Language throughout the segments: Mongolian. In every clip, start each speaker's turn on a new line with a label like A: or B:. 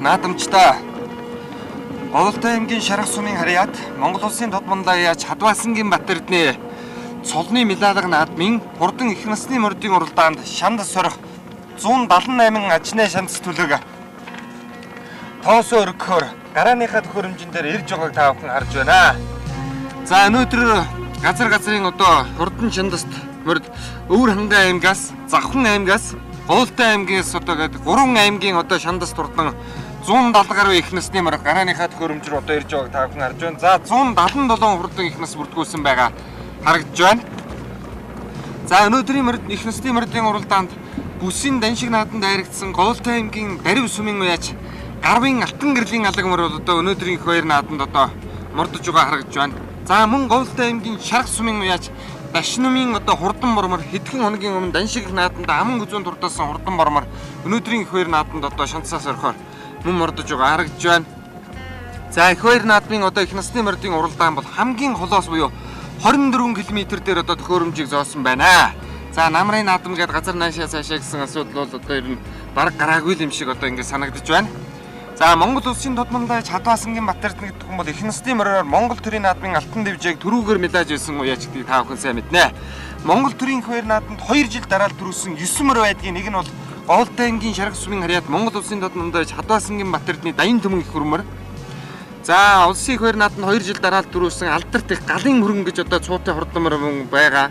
A: Наадамчтай Говьлтай аймгийн Шарга сумын харьяат Монгол улсын тод мандаа яаж Хадваасангийн Батэрдний цолны Милалга наадмын хурдан их насны мордын уралдаанд шанд сорих 178 ажны шандс төлөг тоосоо өргөхөөр гарааныхаа төхөөрөмжөн дээр ирж байгааг та бүхэн харж байна. За өнөөдөр газар газрын одоо хурдан шандаст морд Өвөр Хангай аймгаас, Завхан аймгаас, Говьлтай аймгаас одоо гээд 3 аймгийн одоо шандаст хурдан 170 гаруй их насны морь гарааныхаа төхөөрөмж рүү одоо ирж байгааг та бүхэн харж байна. За 177 хурдан их нас бүртгүүлсэн байгаа харагдж байна. За өнөөдрийн морд их насны мордын уралдаанд бүсийн даншиг нааданд дайрагдсан Говьлтай аймгийн Дарив сумын уяач Гарвын Алтан гэрлийн алаг морь бол одоо өнөөдрийн их баяр нааданд одоо мордож байгаа харагдж байна. За мөн Говьлтай аймгийн Шарга сумын уяач Дашнамын одоо хурдан бормор хэдхэн хоногийн өмнө даншиг нааданд аман гүзүүн турдаасан хурдан бормор өнөөдрийн их баяр нааданд одоо шанцаас орхиор мөн мордож байгаа харагдж байна. За их баяр наадмын одоо их насны мордын уралдаан бол хамгийн холоос буюу 24 км дээр одоо төхөөрөмжийг зоосон байна. За намрын наадам гээд газар наашаа цаашаа гэсэн асуудал бол одоо ер нь бараг гараагүй юм шиг одоо ингэ санагдаж байна. За Монгол улсын тод мандаж Хадваасангийн Батэрдэн гэдэг хүн бол их насны мориор Монгол төрийн наадмын алтан дэвжээг түрүүгээр мэлаж байсан уяач гэдгийг та бүхэн сайн мэднэ. Монгол төрийн их баяр наадамд 2 жил дараа л төрүүлсэн 9 морь байдгийн нэг нь бол Говьлтай аймгийн Шарга сумын харьяат Монгол улсын тод мандаж Хадваасангийн Батэрдний Даян төмөн их хөрмөр. За улсын их баяр наадамд 2 жил дараа л төрүүлсэн алдарт их галын хөрөн гэж одоо цуутай хурдан морь мөн байгаа.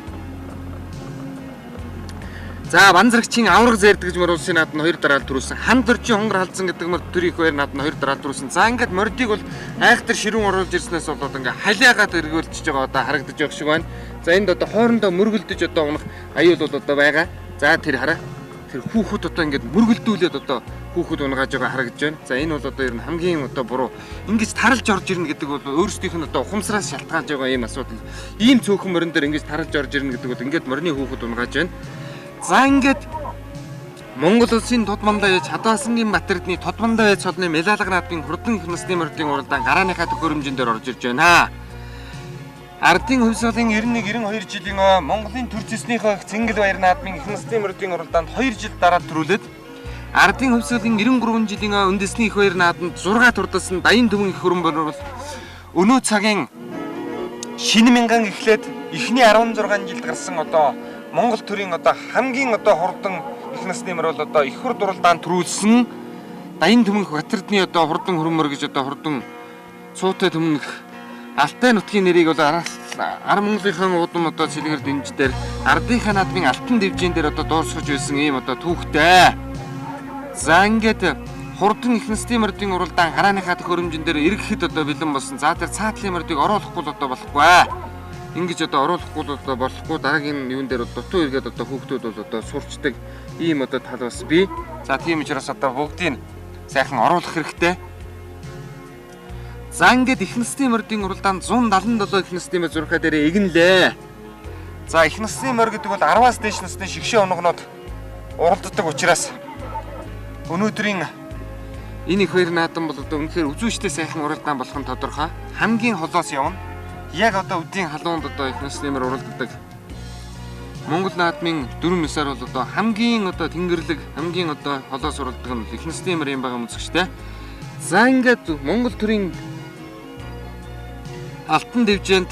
A: За Банзрагчийн авраг зээрдэг гэж морь улсын наадам 2 дараа л төрүүлсэн. Ханд орчин хонгор халдсан гэдэг морь төрийн их баяр наадам 2 дараа л төрүүлсэн. За ингээд мордыг бол айхтар ширүүн оруулж ирснээс болоод ингээд халиагаад эргүүлчихэж байгаа одоо харагдаж байх шиг байна. За энд одоо хоорондоо мөргөлдөж одоо унах аюул бол одоо байгаа. За тэр хараа. Тэр хүүхэд одоо ингээд мөргөлдүүлээд одоо хүүхэд унгааж байгаа харагдаж байна. За энэ бол одоо ер нь хамгийн одоо буруу. Ингэж таралж орж ирнэ гэдэг бол өөрсдийнх нь одоо ухамсараас шалтгаалж байгаа ийм асуудал. Ийм цөөхөн морин дээр ингэж таралж орж ирнэ гэдэг бол ингээд морины хүүхэд унгааж байна. За ингээд Монгол улсын тод мандаа яаж Хадваасангийн Батэрдний тод мандаа яаж цолны Милалга наадмын хурдан их насны мордын уралдаан гарааныхаа төхөөрөмжөн дээр орж ирж байна. Ардын хувьсгалын 91 92 жилийн Монголын төр зэснийхөө их Цэнгэл баяр наадмын их насны мордын уралдаанд 2 жил дараа төрүүлээд Ардын хувьсгалын 93 жилийн үндэсний их баяр наадамд 6 турдасан Даян төмөн их хөрөн бол өнөө цагийн шинэ мянган эхлээд эхний 16 жилд гарсан одоо Монгол төрийн одоо хамгийн одоо хурдан их насны морь бол одоо их хурд уралдаанд төрүүлсэн Даян төмөн Батэрдний одоо хурдан хөрөн морь гэж одоо хурдан цуутай төмөн их Алтай нутгийн нэрийг бол Ар Монголынхан удам одоо цэлгэр дэмж дээр ардынхаа наадмын алтан дэвжин дээр одоо дуурсгаж байсан ийм одоо түүхтэй. За ингээд хурдан их насны мордын уралдаан гарааныхаа төхөөрөмжөн дээр эргэхэд одоо бэлэн болсон. За тэр цаатлын мордыг оруулахгүй л одоо болохгүй. Ингэж одоо оруулахгүй л одоо болохгүй. Дараагийн юун дээр дутуу эргээд одоо хүүхдүүд бол одоо сурчдаг ийм одоо тал бас бий. За тийм учраас одоо бүгдийг сайхан оруулах хэрэгтэй. За ингээд их насны мордын уралдаанд 177 их насны морь зурхаа дээрээ эгнэлээ. За их насны морь гэдэг бол 10-аас дээш насны шигшээ унгонууд уралддаг учраас өнөөдрийн энэ их баяр наадам бол одоо үнэхээр үзүүштэй сайхан уралдаан болох нь тодорхой. Хамгийн холоос явна. Яг одоо үдийн халуунд одоо их насны морь уралддаг. Монгол наадмын дөрвөн ёсоор бол одоо хамгийн одоо тэнгэрэлэг, хамгийн одоо холоос уралддаг нь их насны морь юм байгаа үзэгчтэй. За ингээд Монгол төрийн алтан дэвжээнд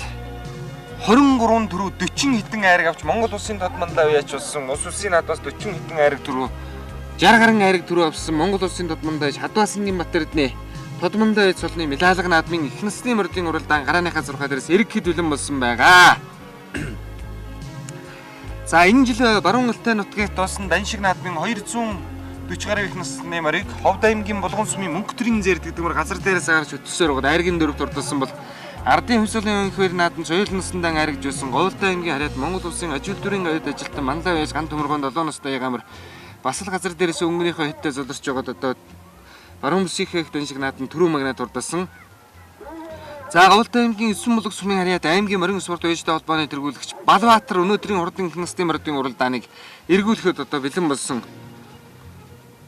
A: 23 төрөө 40 хэдэн айраг авч Монгол улсын тод мандаа уяач болсон. Ус улсын наадмаас 40 хэдэн айраг төрөө 60 гаруй айраг төрөө авсан Монгол улсын тод мандаа Хадваасангийн Батэрдний тод мандаа цолны Милалга наадмын их насны мордын уралдаан гарааныхаа зурхаа дээрээс эргэхэд бэлэн болсон байгаа. За энэ жил Баруун Алтай нутгийн доосон Даншиг наадмын 240 гаруй их насны морийг Ховд аймгийн Булган сумын мөнгө төрийн зэрд гэдэг мөр газар дээрээс гарч хөтөлсөөр байгаа айргийн дөрөвт урдсан бол Ардын хувьсгалын их баяр наадам соёл насандан айрагж байсан Говьлтай аймгийн харьяат Монгол улсын аж үйлдвэрийн оюут ажилтан Манлай байж ган төмөргөөнд 7 настай гамар бас л газар дээрээс өнгөнийхөө хэттэй зодорч байгаад одоо Баруун бүсийнхээ их даншиг наадам түрүү магнат урдсан. За Говьлтай аймгийн 9 булаг сумын харьяат аймгийн морин спорт уяжтай холбооны тэргүүлэгч Балбаатар өнөөдрийн хурдан их насны мордын уралдааныг эргүүлэхэд одоо бэлэн болсон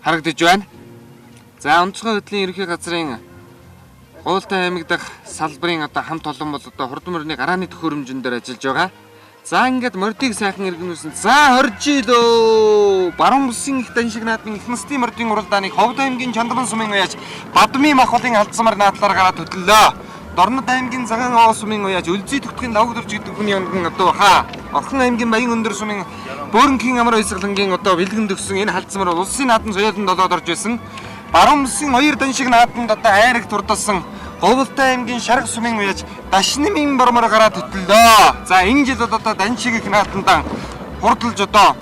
A: харагдаж байна. За онцгой хөдлийн ерөнхий газрын Говьлтай аймаг дахь салбарын одоо хамт олон бол одоо хурдан морины гарааны төхөөрөмжөн дээр ажиллаж байгаа. За ингээд мордыг сайхан эргэнүүлсэн. За 20 жил өө. Баруун бүсийн их даншиг наадмын их насны мордын уралдааныг Ховд аймгийн Чандман сумын уяаж Бадмын махболын алдсамар наадлаар гараад хөтөллөө. Дорнод аймгийн Цагаан овоо сумын уяаж Өлзий түтгийн Лавг дөрж гэдэг хүний онгон одоо хаа. Орхон аймгийн Баян өндөр сумын Бөөрөнхийн амар баясгалангийн одоо бэлгэн төгсөн энэ халдсамар улсын наадам соёолон долоод орж байсан. Баруун бүсийн хоёр даншиг наадамд одоо айраг турдалсан Говьлтай аймгийн Шарга сумын уяаж Дашнымын бормор гараад хөтөллөө. За энэ жил одоо даншиг их наадамдан хурдалж одоо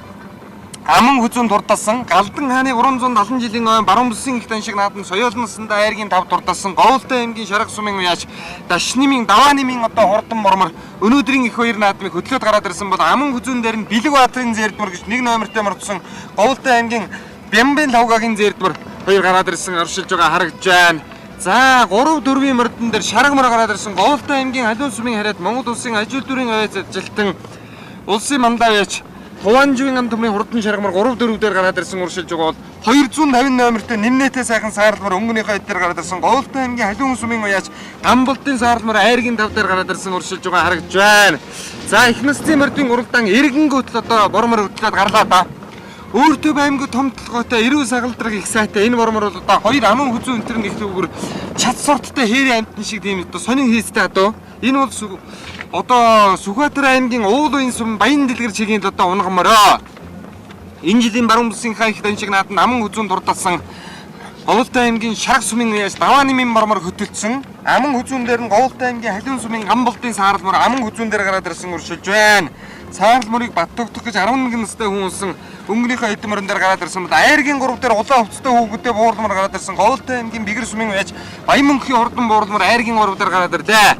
A: аман хүзүүн турдалсан Галдан хааны 370 жилийн ойн баруун бүсийн их даншиг наадам соёолносондоо айргийн тав турдалсан Говьлтай аймгийн Шарга сумын уяаж Дашнымын Даваанымын одоо хурдан бормор өнөөдрийн их хоёр наадмыг хөтлөөд гараад ирсэн бол аман хүзүүн дээр нь Бэлэг Баатрын зээрдмөр гэж нэг номертой мордсон Говьлтай аймгийн Бямбын лавгагийн зээрдмөр хоёр гараад ирсэн оршилж байгаа харагдаж байна. За 3 4-ийн мордон дээр шарга мор гараад ирсэн Говьлтай аймгийн Халиун сумын хариад Монгол улсын ажил дүрийн авиац ажилтан улсын мандаа авиач Туваанживын ам төмрийн хурдан шаргамар 3 4 дээр гараад ирсэн уршилж байгаа бол 250 номертой нэмнэтэй сайхан саарлмар өнгөнийхөө хэд дээр гараад ирсэн Говьлтай аймгийн Халиун сумын уяаж Гамболтын саарлмар айргийн тав дээр гараад ирсэн уршилж байгаа харагдаж байна. За их насны мордын уралдаан эргэнгүүтэл одоо бормор хөтлөөд гарлаа да. Өөртөө баймгүй том толгойтой эрүү сагалдраг их сайтай энэ бормор бол одоо хоёр аман хүзүү өнтер нэг төвгөр чад сорттой хээрийн амтан шиг тийм одоо сонин хийстэй адуу. Энэ бол одоо Сүхбаатар аймгийн уул уян сум Баян дэлгэр чигийн одоо унгамороо. Энэ жилийн баруун бүсийнхаа их даншиг нааданд аман хүзүүн дурдалсан Говьлтай аймгийн Шарга сумын уяаж Даваанымын бормор хөтөлсөн. Аман хүзүүн дээр нь Говьлтай аймгийн Халиун сумын Гамболтын саарл мөр аман хүзүүн дээр гараад ирсэн өршилж байна. Саарл мөрийг баттагдах гэж 11 настай хүн унсан өнгөнийхөө эд мөрөн дээр гараад ирсэн бол айргийн 3 дээр улаан хувцастай хүүхэдтэй буурлмар гараад ирсэн Говьлтай аймгийн Бэгэр сумын уяаж Баян мөнхийн хурдан буурлмар айргийн 3 дээр гараад ирлээ.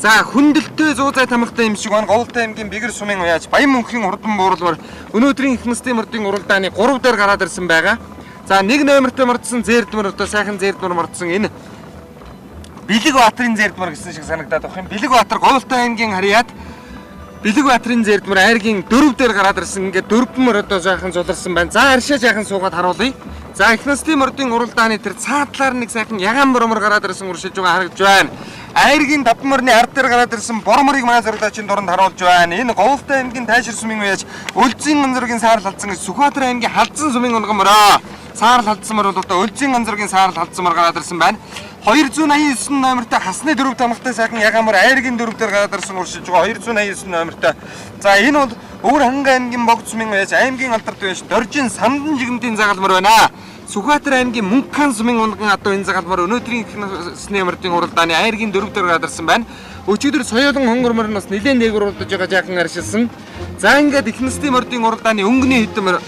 A: За хүндэлтэй зуу зай тамгатай юм шиг байна. Говьлтай аймгийн Бэгэр сумын уяаж Баян мөнхийн хурдан буурлмар өнөөдрийн их насны мөрдийн уралдааны 3 дээр гараад ирсэн байгаа. За нэг номертой мордсон зээрдмөр одоо сайхан зээрдмөр мордсон энэ Бэлэг Баатрын зээрдмөр гэсэн шиг санагдаад байх юм. Бэлэг Баатар Говьлтай аймгийн харьяат Бэлэг Баатрын зээрдмөр айргийн 4 дээр гараад ирсэн. Ингээд 4 мөр одоо сайхан зуларсан байна. За аршаа жаахан суугаад харуулъя. За их насны мордын уралдааны тэр цаатлаар нэг сайхан ягаан бормор гараад ирсэн уршилж байгаа харагдаж байна. Айргийн 5 морины ард дээр гараад ирсэн борморыг манай зураглаачийн дуранд харуулж байна. Энэ Говьлтай аймгийн Тайшир сумын уяаж Өлзийн ганзаргийн саарл алдсан гэж Сүхбаатар аймгийн халдсан сумын унган мороо. Саарл халдсан мор бол одоо Өлзийн ганзаргийн саарл халдсан мор гараад ирсэн байна. 289 номертой хасны дөрөв тамгатай сайхан ягаан мор айргийн дөрөв дээр гараад ирсэн уршилж байгаа 289 номертой. За энэ бол Өвөр хангай аймгийн Богд сумын уяаж аймгийн алдарт уяаж Доржин самдан жигмдийн загалмар байна. Сүхбаатар аймгийн Мөнххан сумын унган адуу энэ загалмар өнөөдрийн их насны мордын уралдааны айргийн дөрөв дээр гараад ирсэн байна. Өчигдөр соёолон хонгор морь нь бас нэлээд дээгүүр уралдаж байгаа жаахан аршилсан. За ингээд их насны мордын уралдааны өнгөний хэдэн морь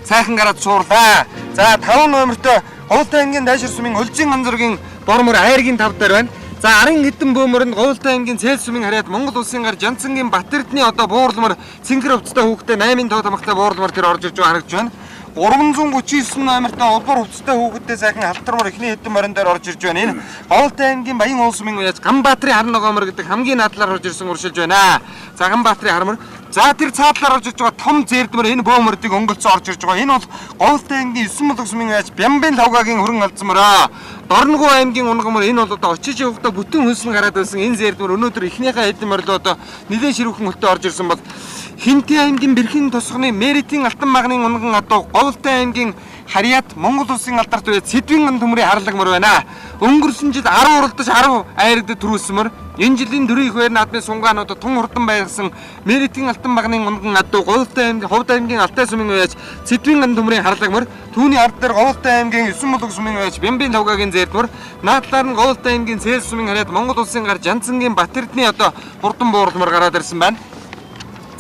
A: сайхан гараад суурлаа. За 5 номертой Говьлтай аймгийн Дайшир сумын Өлзийн ганзаргийн бормор айргийн 5 дээр байна. За 10 хэдэн бөөмөр нь Говьлтай аймгийн Цээл сумын харьяат Монгол улсын гар Жанцангийн Бат Эрдэнэ одоо буурлмар цэнхэр хувцастай хүүхдээ 8-ын тоо тамгатай буурлмар тэр орж ирж байгаа харагдаж байна. 339 номертой улбар хувцастай хүүхэдтэй сайхан халтармар эхний хэдэн морин дээр орж ирж байна. Энэ Говьлтай аймгийн Баян уул сумын уяаж Ганбаатрын хар ногоомор гэдэг хамгийн наадлаар орж ирсэн уршилж байна. За Ганбаатрын хармар. За тэр цаадлаар орж ирж байгаа том зээрдмөр энэ бөөмөрдийг өнгөлцөн орж ирж байгаа. Энэ бол Говьлтай аймгийн 9 мулаг сумын уяаж Бямбын лавгагийн хөрөн алдсан мороо. Дорногов аймгийн унгамар энэ бол одоо очиж явахдаа бүтэн хөлс нь гараад байсан энэ зээрдмөр өнөөдөр эхнийхээ хэдэн морилоо одоо нэлээд ширүүхэн хөлтөй орж ирсэн бол Хинти аймгийн Бэрхэн тосгоны Меритийн алтан магны унган адуу Говьлтай аймгийн Харьяат Монгол улсын алдарт үе Сэдвийн ган төмрийн харлаг мөр байна. Өнгөрсөн жил 10 уралдаж 10 айрагдад төрүүлсэн мөр. Энэ жилийн дөрвийн их баяр наадмын сунгаанууд тун хурдан байсан Меритийн алтан багны унган адуу Говьлтай аймгийн Ховд аймгийн Алтай сумын уяаж Сэдвийн ган төмрийн харлаг мөр. Түүний ард дээр Говьлтай аймгийн 9 мулаг сумын уяаж Бямбын лавгагийн зээрдмөр. Наадлаар нь Говьлтай аймгийн Цээл сумын харьяат Монгол улсын гар Жанцангийн Бат Эрдэнэ одоо хурдан буурлмар гараад ирсэн байна.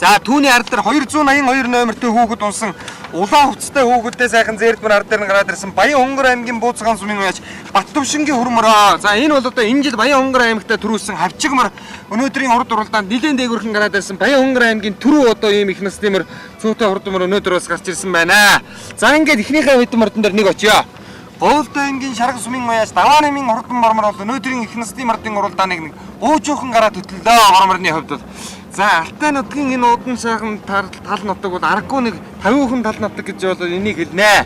A: За түүний ард дээр 282 номертой хүүхэд унсан улаан хувцастай хүүхэдтэй сайхан зээрдмөр ард дээр нь гараад ирсэн Баян Хонгор аймгийн Бууцгаан сумын уяаж Баттувшингийн хөрмөрөө. За энэ бол одоо энэ жил Баян Хонгор аймагтаа төрүүлсэн хавчиг мөр өнөөдрийн урд уралдаанд нэлээд дээгүүрхэн гараад ирсэн Баян Хонгор аймгийн түрүү одоо ийм их насны мөр цуутай хурд мөр өнөөдөр бас гарч ирсэн байна. За ингээд эхнийхээ хэдэн мордон дээр нэг очиё. Говьлтай аймгийн Шарга сумын уяаж Даваанымын хурдан бормор бол өнөөдрийн их насны мордын уралдааныг нэг уужуухан гараад хөтөллөө борморны хувьд бол. За Алтай нутгийн энэ удан сайхан тал нутаг бол аргагүй нэг 50 хүн тал нутаг гэж бол энийг хэлнэ.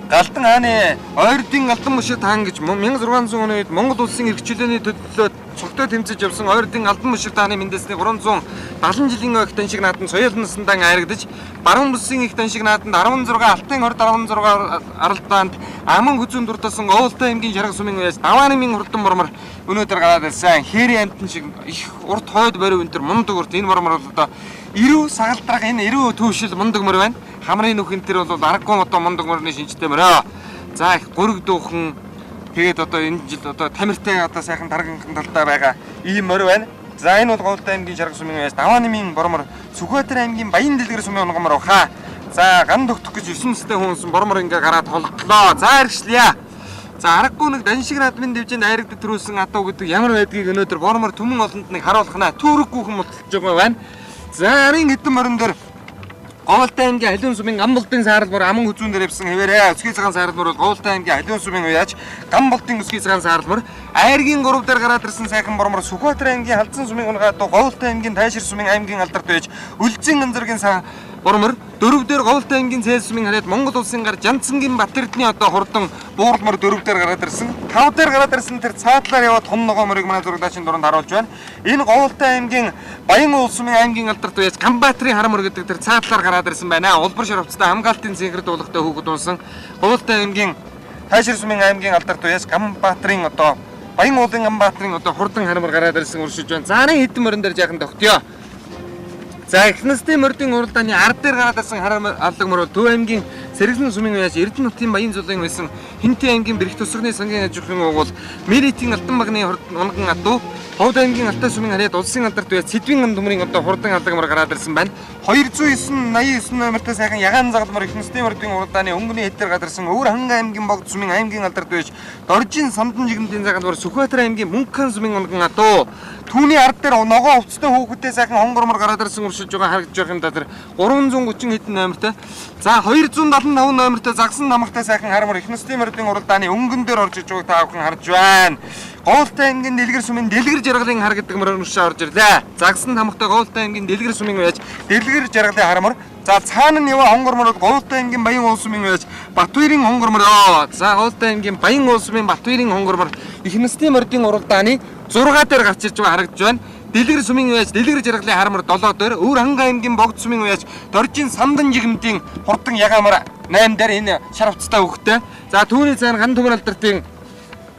A: Галдан хааны ойрдын Алдан мөшөг таан гэж 1600 оны үед Монгол улсын эрх чөлөөний төлөө цогтой тэмцэж явсан ойрдын Алдан мөшөг тааны мэндэлсний 370 жилийн ойх даншиг нааданд соёл насандан айрагдаж, баруун бүсийн их даншиг нааданд 16 алтын 20 16 аралдаанд аман хүзүүн дурдсан Говьлтай аймгийн Шарга сумын уяас давааны минь хурдан бормор өнөөдөр гараад ирсэн. Хээрийн амтан шиг их урт хойд бориу өнтер мундаг урт энэ бормор бол одоо эрүү сагалдрах энэ эрүү төвшил мундаг мөр байна. Хамрын нүхэн тэр бол аргагүй одоо мундаг мөрний шинжтэй мөрөө. За их гуриг дүүхэн тэгээд одоо энэ жил одоо тамиртай одоо сайхан тарганхан талдаа байгаа ийм мөр байна. За энэ бол Говьлтай аймгийн Шарга сумын уяас давааны минь бормор Сүхбаатар аймгийн Баян дэлгэр сумын унгамар баха. За ган тогтох гэж 9 настай хүнсэн бормор ингээ гараад холдлоо. За иргэшлээ. За аргагүй нэг даншиг наадмын дэвжээнд айрагдад төрүүлсэн адуу гэдэг ямар байдгийг өнөөдөр бормор түмэн олонд нэг харуулах наа. Түүрэггүй хүн муталж байгаа байна. За арын хэдэн морин дээр Говьлтай аймгийн Халиун сумын Гам болдын саарал мөр аман хүзүүн дээр явсан хэвээрээ. Өсгий цагаан саарал мөр бол Говьлтай аймгийн Халиун сумын уяач Гам болдын өсгий цагаан саарал мөр айргийн 3 дээр гараад ирсэн сайхан бормор Сүхбаатар аймгийн Халдсан сумын унгаа дуу Говьлтай аймгийн Тайшир сумын аймгийн алдарт байж Үлзийн ганзаргийн бормор 4 дээр Говьлтай аймгийн Цээл сумын хараад Монгол улсын гар Жанцангийн Бат Эрдэнийн одоо хурдан буурал мөр 4 дээр гараад ирсэн. 5 дээр гараад ирсэн тэр цаатлаар яваад том ногоо мөрийг манай зурагдаачийн дуранд харуулж байна. Энэ Говьлтай аймгийн Баян уул сумын аймгийн алдарт байж Ганбаатарын хар мөр гэдэг тэр цаатлаар гараад ирсэн байна. Улбар шар хувцастай хамгаалтын цэнхэр дуулахтай хүүхэд унсан. Говьлтай аймгийн Тайшир сумын аймгийн алдарт байж Ганбаатарын одоо Баян уулын Ганбаатарын одоо хурдан хар мөр гараад ирсэн өршөж байна. Заарын хэдэн мөрөн дээр жаахан тогтёо. За их насны мордын уралдааны ард дээр гараад ирсэн хар алдаг мөр бол Төв аймгийн Сэргэлэн сумын уяас Эрдэнэ нутгийн Баян зулын байсан Хинтээ аймгийн Бэрх тусганы сангийн аж ахуйн угуул Меритийн Алтан багны унган адуу Ховд аймгийн Алтай сумын харьяат улсын алдарт уяас Сэдвийн ган төмрийн одоо хурдан алдаг мөр гараад ирсэн байна. 209 89 номертой сайхан ягаан загалмар их насны мордын уралдааны өнгөний хэд дээр гараад ирсэн Өвөр ханга аймгийн Богд сумын аймгийн алдарт байж Доржин самдан жигмдийн загалмар Сүхбаатар аймгийн Мөнххан сумын унган адуу түүний ард дээр ногоон хувцастай хүүхэдтэй сайхан хонгормор гараад ирсэн уршиж байгаа харагдаж байгаа юм да тэр 330 хэдэн номертой. За 275 номертой загсан намхтай сайхан хармар их насны мордын уралдааны өнгөн дээр орж иж байгааг та бүхэн харж байна. Говьлтай аймгийн Дэлгэр сумын Дэлгэр жаргалын хар гэдэг мөр өршөө орж ирлээ. Загсан тамхтай Говьлтай аймгийн Дэлгэр сумын уяаж Дэлгэр жаргалын хармар. За цаана нь яваа хонгормор бол Говьлтай аймгийн Баян уул сумын уяаж Батбуйрын хонгормор. За Говьлтай аймгийн Баян уул сумын Батбуйрын хонгормор их насны мордын уралдааны 6 дээр гарч ирж байгаа харагдаж байна. Дэлгэр сумын уяаж Дэлгэр жаргалын хармар 7 дээр, Өвөр ханга аймгийн Богд сумын уяаж Доржин самдан жигмдийн хурдан ягаамар 8 дээр энэ шар хувцастай хөвгтэй. За түүний цаана ган төмөр алдартын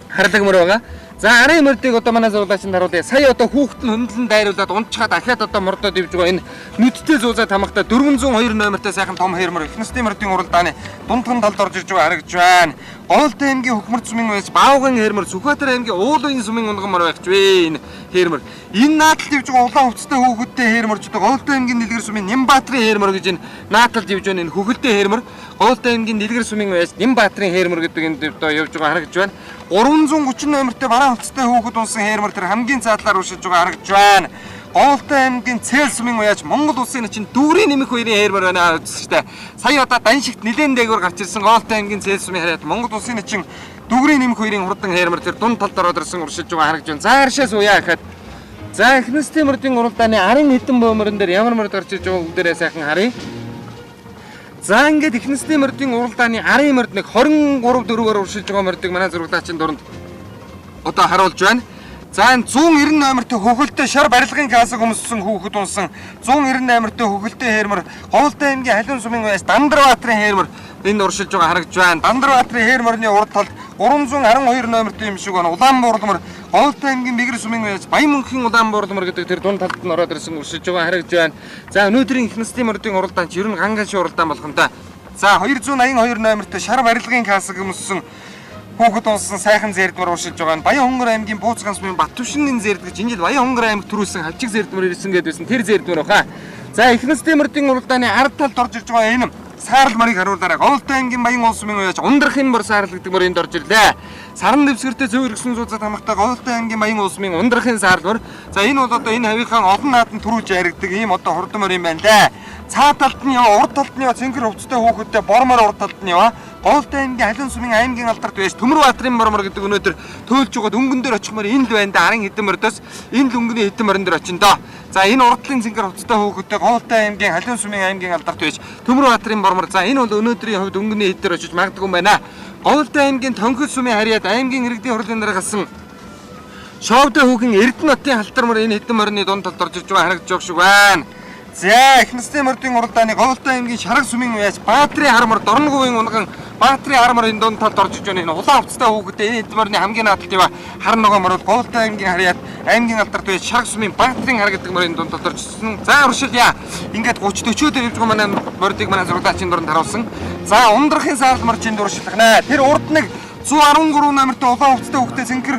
A: харлаг мөр байгаа. За арын мөрдийг одоо манай зурлаачин харуулъя. Сая одоо хүүхэд нь хөндлөн дайруулад унчхаад ахаад одоо мордоод ивж байгаа энэ нүдтэй зуузаа тамхтай 402 номертой сайхан том хэр мөр их насны мордын уралдааны дундхан талд орж ирж байгаа харагдаж байна. Говьлтай аймгийн Хөхмөр сумын уяас Баавган хэр мөр Сүхбаатар аймгийн Уулын сумын унган мөр байх ч вэ энэ хэр мөр. Энэ наадалд явж байгаа улаан хувцастай хүүхэдтэй хэр мөрч одоо Говьлтай аймгийн Дэлгэр сумын Нямбаатарын хэр мөр гэж энэ наадалд явж байна энэ хөхөлтэй хэр мөр. Говьлтай аймгийн Дэлгэр сумын уяас Нямбаатарын хэр мөр гэдэг энд одоо явж байгаа харагдаж байна. 330 номертой бараан хувцастай хүүхэд унсан хэр мөр тэр хамгийн цаатлаар уршиж байгаа харагдаж байна. Говьлтай аймгийн Цээл сумын уяаж Монгол улсын чинь дүүрийн нэмэх хоёрын хэр мөр байна үзэгчтэй. Сая одоо даншигт нэлээд дээгүүр гарч ирсэн Говьлтай аймгийн Цээл сумын харьяат Монгол улсын чинь дүүрийн нэмэх хоёрын хурдан хэр мөр тэр дунд талд ороод ирсэн уршиж байгаа харагдаж байна. За аршаас уяа хахад за их насны мордын уралдааны арын хэдэн бөмөрөн дээр ямар морд гарч ирж байгааг бүгдээрээ сайхан харъя. За ингээд их насны мордын уралдааны арын морд нэг 23 4-өр уршиж байгаа мордыг манай зурагдаачийн дуранд одоо харуулж байна. За энэ 190 номертой хөхөлтэй шар барилгын касаг өмссөн хүүхэд унсан 190 номертой хөхөлтэй хэр мөр Говьлтай аймгийн Халиун сумын уяас Дандарбаатарын хэр мөр энд уршилж байгаа харагдаж байна. Дандарбаатарын хэр мөрний урд талд 312 номертой юм шиг байна. Улаан буурлмор Говьлтай аймгийн Бэгэр сумын уяас Баян мөнхийн улаан буурлмор гэдэг тэр дунд талд нь ороод ирсэн уршилж байгаа харагдаж байна. За өнөөдрийн их насны мордын уралдаан ч ер нь ган гашийн уралдаан болох юм да. За 282 номертой шар барилгын касаг өмссөн хүүхэд унсан сайхан зээрдмөр уршилж байгаа нь Баян хонгор аймгийн Бууцгаан сумын Баттүшингийн зээрд гэж энэ жил Баян хонгор аймаг төрүүлсэн хавчиг зээрдмөр ирсэн гэдээ байсан тэр зээрдмөр баха. За их насны мордын уралдааны ард талд орж ирж байгаа энэ саарал морийг харуулаарай. Говьлтай аймгийн Баян уул сумын уяаж Ундрахын бор саарал гэдэг мөр энд орж ирлээ. Саран дэвсгэртэй зөв иргэсэн зузаа тамхтай Говьлтай аймгийн Баян уул сумын Ундрахын саарал мөр. За энэ бол одоо энэ хавийнхаа олон нааданд төрүүлж яригдаг ийм одоо хурдан мөр юм байна лээ. Цаа талд нь ява, урд талд нь ява цэнхэр хувцастай хүүхэдтэй бормоор урд талд нь ява. Говолтой аймгийн Халиун сумын аймгийн алдарт байж Төмөрбаатарын мормор гэдэг өнөөдөр төөлж угаад өнгөн дээр очихмоор энэ л байна да. Арын хэдэн мордоос энэ л өнгөний хэдэн морин дээр очин доо. За энэ урдлын цэнгэр хувцастай хүүхэдтэй Говолтой аймгийн Халиун сумын аймгийн алдарт байж Төмөрбаатарын бормор. За энэ бол өнөөдрийн хувьд өнгөний хэд дээр очиж магадгүй юм байна. Говолтой аймгийн Тонхил сумын харьяат аймгийн иргэдийн хурлын дараа гарсан Шовдой хүүхэн Эрдэнэ хотын халтар мөр энэ хэдэн морины дунд талд орж ирж байгаа харагдаж байгаа шиг байна. За их насны мордын уралдааны Говолтой аймгийн Шарга сумын уяаж Баатрын хар мор Дорноговын унган Баатрын хар мор энэ дунд талд орж ирж байна. Энэ улаан хувцастай хүүхэдтэй энэ хэдэн морины хамгийн наадалт ява хар ногоон мор бол Говолтой аймгийн харьяат аймгийн алдарт байж Шарга сумын Баатрын хар гэдэг морины дунд талд орж ирсэн. За уршилъя. Ингээд 30 40 дээр явж байгаа манай мордыг манай зурагдаачийн дуранд харуулсан. За ундрахын саарл морж энд уршилгана. Тэр урд нэг 113 номертой улаан хувцастай хүүхдээ цэнхэр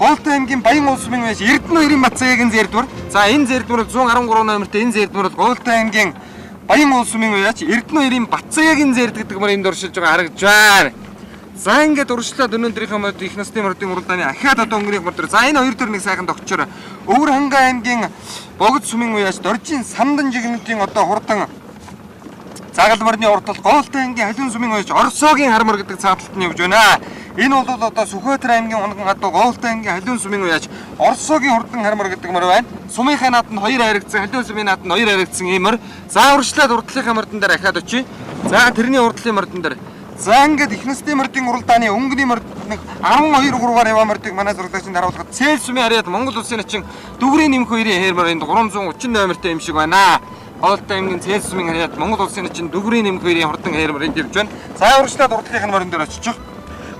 A: Говолтой аймгийн Баян улс сумын байж Эрдэнэ хоёрын Батцаягийн зэрдвэр. За энэ зэрдвэр бол 113 номертой энэ зэрдвэр бол Говолтой аймгийн Баян улс сумын уяач Эрдэнэ хоёрын Батцаягийн зэрд гэдэг мөр энд уршилж байгаа харагдаж байна. За ингээд уршлаад өнөөдрийнхөө мод их насны мордын уралдааны ахиад одоо өнгөрөх мордор. За энэ хоёр төр нэг сайхан тогтчоор Өвөр хангай аймгийн Богд сумын уяач Доржийн самдан жигнэтийн одоо хурдан загалмарны морины урд тал Говолтой аймгийн Халиун сумын уяач Орсоогийн хармор гэдэг цааталт нь явж байна. Энэ бол одоо Сүхбаатар аймгийн унган гадуу Говолтой аймгийн Халиун сумын уяач Орсоогийн хурдан хармор гэдэг мөр байна. Сумынхаа нааданд хоёр харагдсан, Халиун сумын нааданд хоёр харагдсан ийм мөр. За урагшлаад урдлынхаа мордон дээр ахиад очие. За тэрний урдлын мордон дээр. За ингээд их насны мордын уралдааны өнгөний морд нэг 12 3-аар яваа мордыг манай зурагдаачинд харуулхад Цээл сумын харьяат Монгол улсын начин Дүгрийн нэмэх хоёрын хээр мор энд 330 номертой юм шиг байна. Говолтой аймгийн Цээл сумын харьяат Монгол улсын начин Дүгрийн нэмэх хоёрын хурдан хээр мор энд явж байна. За урагшлаад урдлынх нь морин дээр очиж.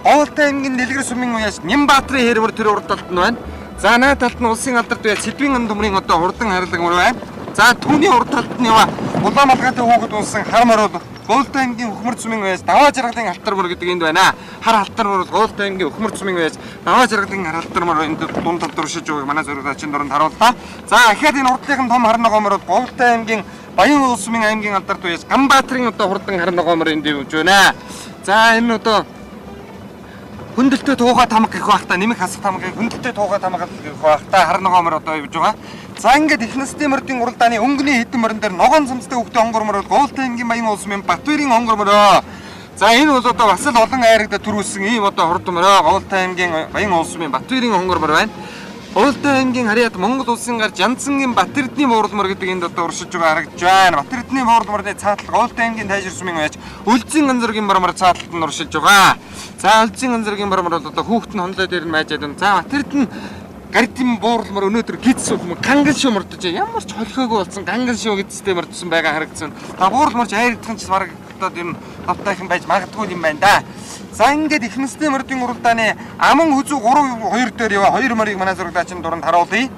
A: Говолтой аймгийн Дэлгэр сумын уяас Нямбаатарын хээр мор тэр урд талд нь байна. За наа талд нь улсын алдарт байя Сэдвийн ан төмрийн одоо хурдан харлаг мөр байна. За түүний урд талд нь ява улаан малгайтай хүүхэд унсан хар мор бол Говолтой аймгийн Хөхмөр сумын уяас Даваа жаргалын алтар мөр гэдэг энд байна. Хар алтар мөр бол Говолтой аймгийн Хөхмөр сумын уяас Даваа жаргалын хар алтар мөр энд дунд талд уршиж байгааг манай зурагдаачийн дуранд харууллаа. За ахиад энэ урдлынх нь том хар ногоон мөр бол Говолтой аймгийн Баян улс сумын аймгийн алдарт уяас Ганбаатарын одоо хурдан хар ногоон мөр энд явж байна. За энэ одоо хүндэлтэй тууга тамга гэх байх та нэмэх хасах тамгыг хүндэлтэй тууга тамга гэх байх та хар ногоон мөр одоо явж байгаа. За ингээд их насны мордын уралдааны өнгөний хэдэн морин дээр ногоон цамцтай хүүхдээ онгор мөр бол Говолтой аймгийн Баян улс сумын Батбирийн онгор мөрөө. За энэ бол одоо бас л олон айрагда төрүүлсэн ийм одоо хурдан мөрөө Говолтой аймгийн Баян улс сумын Батбирийн онгор мөр байна. Говолтой аймгийн харьяат Монгол улсын гар Жанцангийн Батэрдний буурал мөр гэдэг энд одоо уршиж байгаа харагдаж байна. Батэрдний буурал мөрний цаатлал Говолтой аймгийн Тайшир сумын уяач Өлзийн ганзаргийн бормор цаатлалт нь уршиж байгаа. За Өлзийн ганзаргийн бормор бол одоо хүүхэд нь хонлоо дээр нь майжаад байна. За Батэрдэн гардын буурал мөр өнөөдөр гидс юм ганган шүү мордож ямар ч холхиогүй болсон ганган шүү гидстэй мордсон байгаа харагдсан. Та буурал морж хайрдах нь ч бараг одоо юм тавтайхан байж магадгүй юм байна да. За ингээд их насны мордын уралдааны аман хүзүү 3 2 дээр ява хоёр морийг манай зурагдаачийн дуранд харуулъя.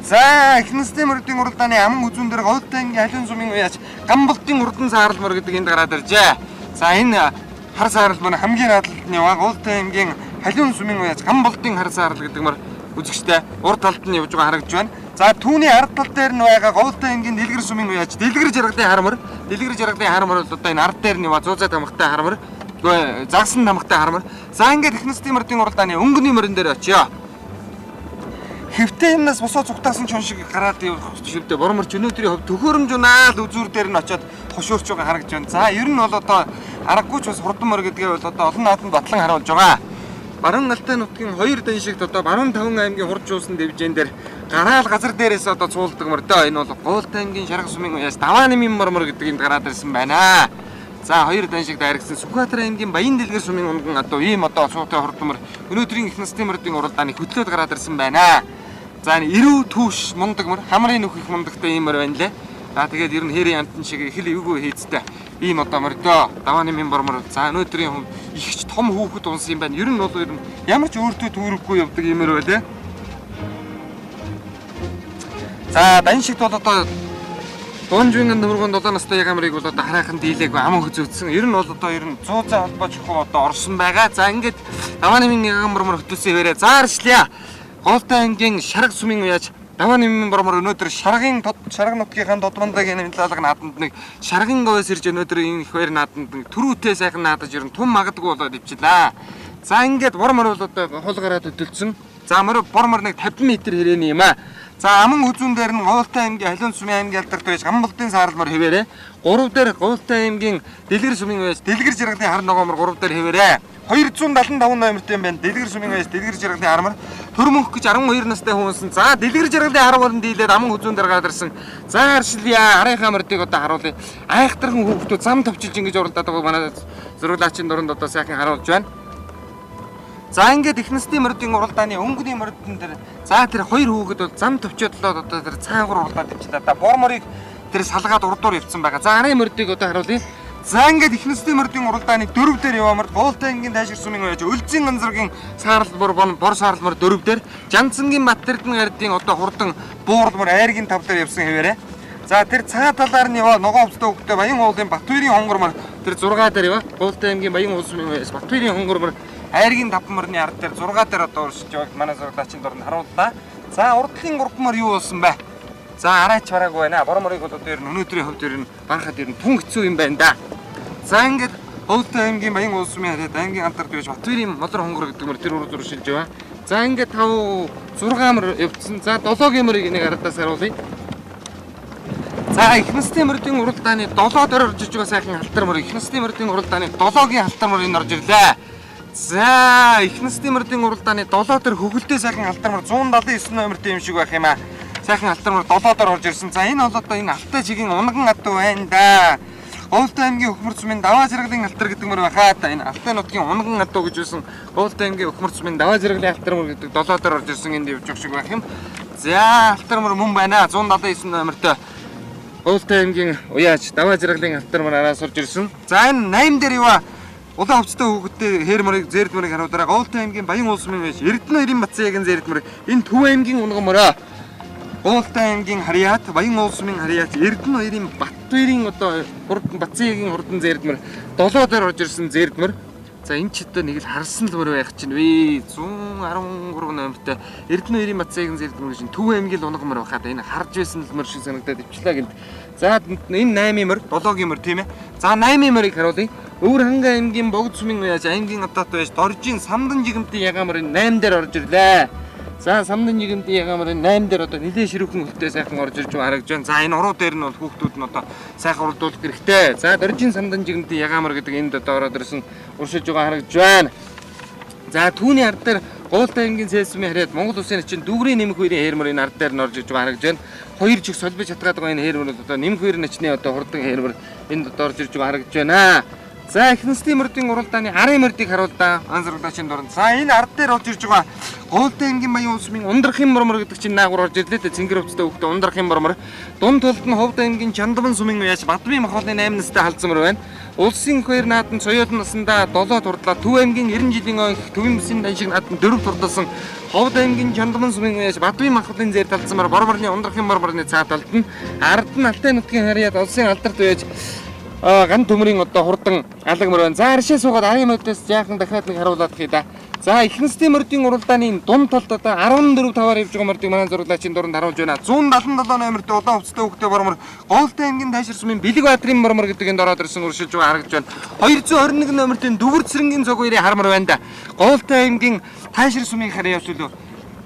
A: За их насны мордын уралдааны аман хүзүүн дээр Говолтой аймгийн Халиун сумын уяач Гамболтын урдан саарал мор гэдэг энд гараад иржээ. За энэ хар саарал мөр хамгийн наадалд нь ява Говолтой аймгийн Халиун сумын уяач Гамболтын хар саарал гэдэг мор үзэгчтэй урд талд нь явж байгаа харагдаж байна. За түүний ард тал дээр нь байгаа Говолтой аймгийн Дэлгэр сумын уяач Дэлгэр жаргалын хар мор, Дэлгэр жаргалын хар мор бол одоо энэ ард дээр нь ява зуузаа тамгатай хар мор, загсан тамгатай хар мор. За ингээд их насны мордын уралдааны өнгөний морин дээр очиё. Хэвтээ юмнаас босоо цугтаасан чон шиг гараад явах шивдээ борморч өнөөдрийн хувь төхөөрөмж унаал үзүүр дээр нь очиод хошуурч байгаа харагдаж байна. За ер нь бол одоо аргагүй ч бас хурдан мор гэдгээ бол одоо олон нааданд батлан харуулж байгаа. Баруун Алтай нутгийн хоёр дан шигт одоо баруун таван аймгийн хурж уусан дэвжээн дээр гараал газар дээрээс одоо цуулдаг мордоо. Энэ бол Говолтой аймгийн Шарга сумын уяас Даваа нэмийн мормор гэдэг энд гараад ирсэн байна. За хоёр дан шиг дайрагсан Сүхбаатар аймгийн Баян дэлгэр сумын унган одоо ийм одоо суутай хурдан мор өнөөдрийн их насны мордын уралдааны хөтлөөд гараад ирсэн байна. За энэ эрүү түүш мундаг мор хамрын нүх их мундагтай ийм мор байна лээ. За тэгээд ер нь хээрийн амтан шиг их л эвгүй хийцтэй ийм одоо мордоо Даваа нэмийн бормор. За өнөөдрийн хүм их ч том хүүхэд унсан юм байна. Ер нь бол ер нь ямар ч өөртөө түүрэхгүй явдаг ийм мор байлээ. За дан шигт бол одоо Дуунжийн нөмөргөн 7 настай ягамрыг бол одоо хараахан дийлээгүй аман хөзөгдсөн. Ер нь бол одоо ер нь зуузаа холбоо чухал одоо орсон байгаа. За ингээд Даваа нэмийн ягамар мөр хөтөлсөн хэвээрээ зааршлаа. Говолтой аймгийн Шарга сумын уяач Даваа нэмийн бормор өнөөдөр Шаргын Шарга нутгийнхаа Додмондагийн нэмлалга нааданд нэг Шаргын говьос ирж өнөөдөр энэ их баяр нааданд нэг түрүүтэй сайхан наадаж ер нь тум магадгүй болоод ивчлээ. За ингээд бормор бол одоо хул гараад хөтөлсөн. За мөр бормор нэг 50 м хэрээний юм аа. За аман хүзүүн дээр нь Говьлтай аймгийн Халиун сумын аймгийн алдарт байж Гамболдын саарал мөр хэвээрээ. 3 дээр Говьлтай аймгийн Дэлгэр сумын байж Дэлгэр жаргалын хар ногоомор 3 дээр хэвээрээ. 275 номертой юм байна. Дэлгэр сумын байж Дэлгэр жаргалын хармар төр мөнх гэж 12 настай хүнсэн. За Дэлгэр жаргалын хар болон дийлээд аман хүзүүн дээр гараад ирсэн. За аршилъя. Арынхаа мөрдийг одоо харуулъя. Айхтархан хүүхдүүд зам товчилж ингэж уралдаад байгааг манай зураглаачийн дуранд одоо сайхан харуулж байна. За ингээд их насны мордын уралдааны өнгөний мордон дээр за тэр хоёр хүүхэд бол зам төвчөөдлөө одоо тэр цаагуур уралдаад явчихлаа. Да бор морийг тэр салгаад урдуур явцсан байгаа. За арын мордыг одоо харуулъя. За ингээд их насны мордын уралдааны 4 дээр яваамар Гуултай аймгийн Тайшир сумын байж Өлзийн ганзаргийн саарал бор бор саарал мор 4 дээр Жанцангийн Бат-Эрдэнэ гардын одоо хурдан буурал мор айргийн 5 дээр явсан хэвээрээ. За тэр цаа талаар нь яваа ногоон хувцастай хүүхдээ Баян уулын Батбирийн хонгор мор тэр 6 дээр яваа. Гуултай аймгийн Баян уул сумын байж Батбирийн хонгор мор айргийн 5 морины ард дээр 6 дээр одоо уршиж яваг манай зураглаачийн дуранд харууллаа. За урдлын 3 мор юу болсон бэ? За арайч бараагүй байна. Бор морыг бол одоо ер нь өнөөдрийн хувьд ер нь барахад ер нь тун хэцүү юм байна да. За ингээд Говьлтай аймгийн Баян уул сумын хараад аймгийн алдарт байж Батбирийн молор хонгор гэдэг мөр тэр урд уршилж яваа. За ингээд 5 6 мор явцсан. За 7-гийн морыг нэг ардаас харуулъя. За их насны мордын уралдааны 7 дээр орж иж байгаа сайхан алтар мор их насны мордын уралдааны 7-гийн алтар мор энэ орж ирлээ. За их насны мордын уралдааны 7 дээр хөгөлтэй сайхан алтар мор 179 номертой юм шиг байх юм аа. Сайхан алтар мор 7 дээр орж ирсэн. За энэ бол одоо энэ алтай чигийн унган адуу байна да. Говьлтай аймгийн Өхмөр сумын даваа жаргалын алтар гэдэг мөр байхаа та. Энэ Алтай нутгийн унган адуу гэж байсан Говьлтай аймгийн Өхмөр сумын даваа жаргалын алтар мөр гэдэг 7 дээр орж ирсэн энд явж байгаа шиг байх юм. За алтар мөр мөн байна. 179 номертой Говьлтай аймгийн уяач даваа жаргалын алтар мөр араас орж ирсэн. За энэ 8 дээр яваа улаан хувцастай хүүхэдтэй хээр морыг зээрд морыг харуулаарай. Говьлтай аймгийн Баян уул сумын байж Эрдэнэ хоёрын Батцаягийн зээрд мөр энэ Төв аймгийн унган мөрөө. Говьлтай аймгийн Харьяат, Баян уул сумын Харьяат, Эрдэнэ хоёрын Батбирийн одоо хурдан Батцаягийн хурдан зээрд мөр 7 дээр орж ирсэн зээрд мөр. За энэ ч одоо нэг л харсан л мөр байх чинь вэ. 113 номертой Эрдэнэ хоёрын Батцаягийн зээрд мөр гэж Төв аймгийн унган мөр байхад энэ харж байсан л мөр шиг санагдаад ивчлээ гэнт. За энэ 8-ийн мөр, 7-гийн мөр тийм ээ. За 8-ийн мөрийг харуулъя. Өвөр хангай аймгийн Богд сумын уяаж аймгийн одоот байж Доржийн самдан жигэмтийн ягаан мөрийн 8 дээр орж ирлээ. За самдан жигэмтийн ягаан мөрийн 8 дээр одоо нэлээд ширүүхэн хөлтэй сайхан орж ирж харагдаж байна. За энэ уруу дээр нь бол хүүхдүүд нь одоо сайхан уралдуулах хэрэгтэй. За Доржийн самдан жигэмтийн ягаан мөр гэдэг энд одоо ороод ирсэн уршиж байгаа харагдаж байна. За түүний ард дээр Говьлтай аймгийн Цэс сумын харьяат Монгол улсын чинь дүүрийн нэмэх хоёрын хээр мөр энэ ард дээр нь орж иж байгаа харагдаж байна. Хоёр чиг солбиж хатгаад байгаа энэ хээр мөр одоо нэмэх хоёрын начны одоо хурдан хээр мөр энд одоо орж ирж байгаа харагдаж байна. За их насны мордын уралдааны арын мордыг харуулдаа. Анзаарлагчийн дуранд. За энэ ард дээр орж ирж байгаа Говьлтай аймгийн Баян уул сумын ундрахын мормор гэдэг чинь наагур орж ирлээ дээ. Цэнгэр хувцастай хүүхдээ ундрахын мормор. Дунд тулд нь Ховд аймгийн Чандван сумын уяаж Бадмын махуулын 8 настай халдсан мөр байна. Улсын их хоёр наадам соёол насандаа 7 турдлаа. Төв аймгийн 90 жилийн ой Төвийн бүсийн даншиг наадам 4 турдласан. Ховд аймгийн Чандван сумын уяаж Бадмын махуулын зээр талдсан мөр бор морны ундрахын морморны цаа талд нь ард нь Алтай нутгийн харьяат улсын алдарт уяаж ган төмрийн одоо хурдан алаг мөр байна. За аршаа суугаад арын модоос жаахан дахиад нэг харуулах хий да. За их насны мордын уралдааны дунд талд одоо 14 таваар явж байгаа мордыг манай зураглаачийн дуранд харуулж байна. 177 номертой улаан хувцастай хүүхдээ бормор Говьлтай аймгийн Тайшир сумын Бэлэг Баатрын бормор гэдэг энд ороод ирсэн уршилж байгаа харагдаж байна. 221 номертой Дүгэр цэрэнгийн цог хоёрын хармар байна да. Говьлтай аймгийн Тайшир сумын харьяа явуулав.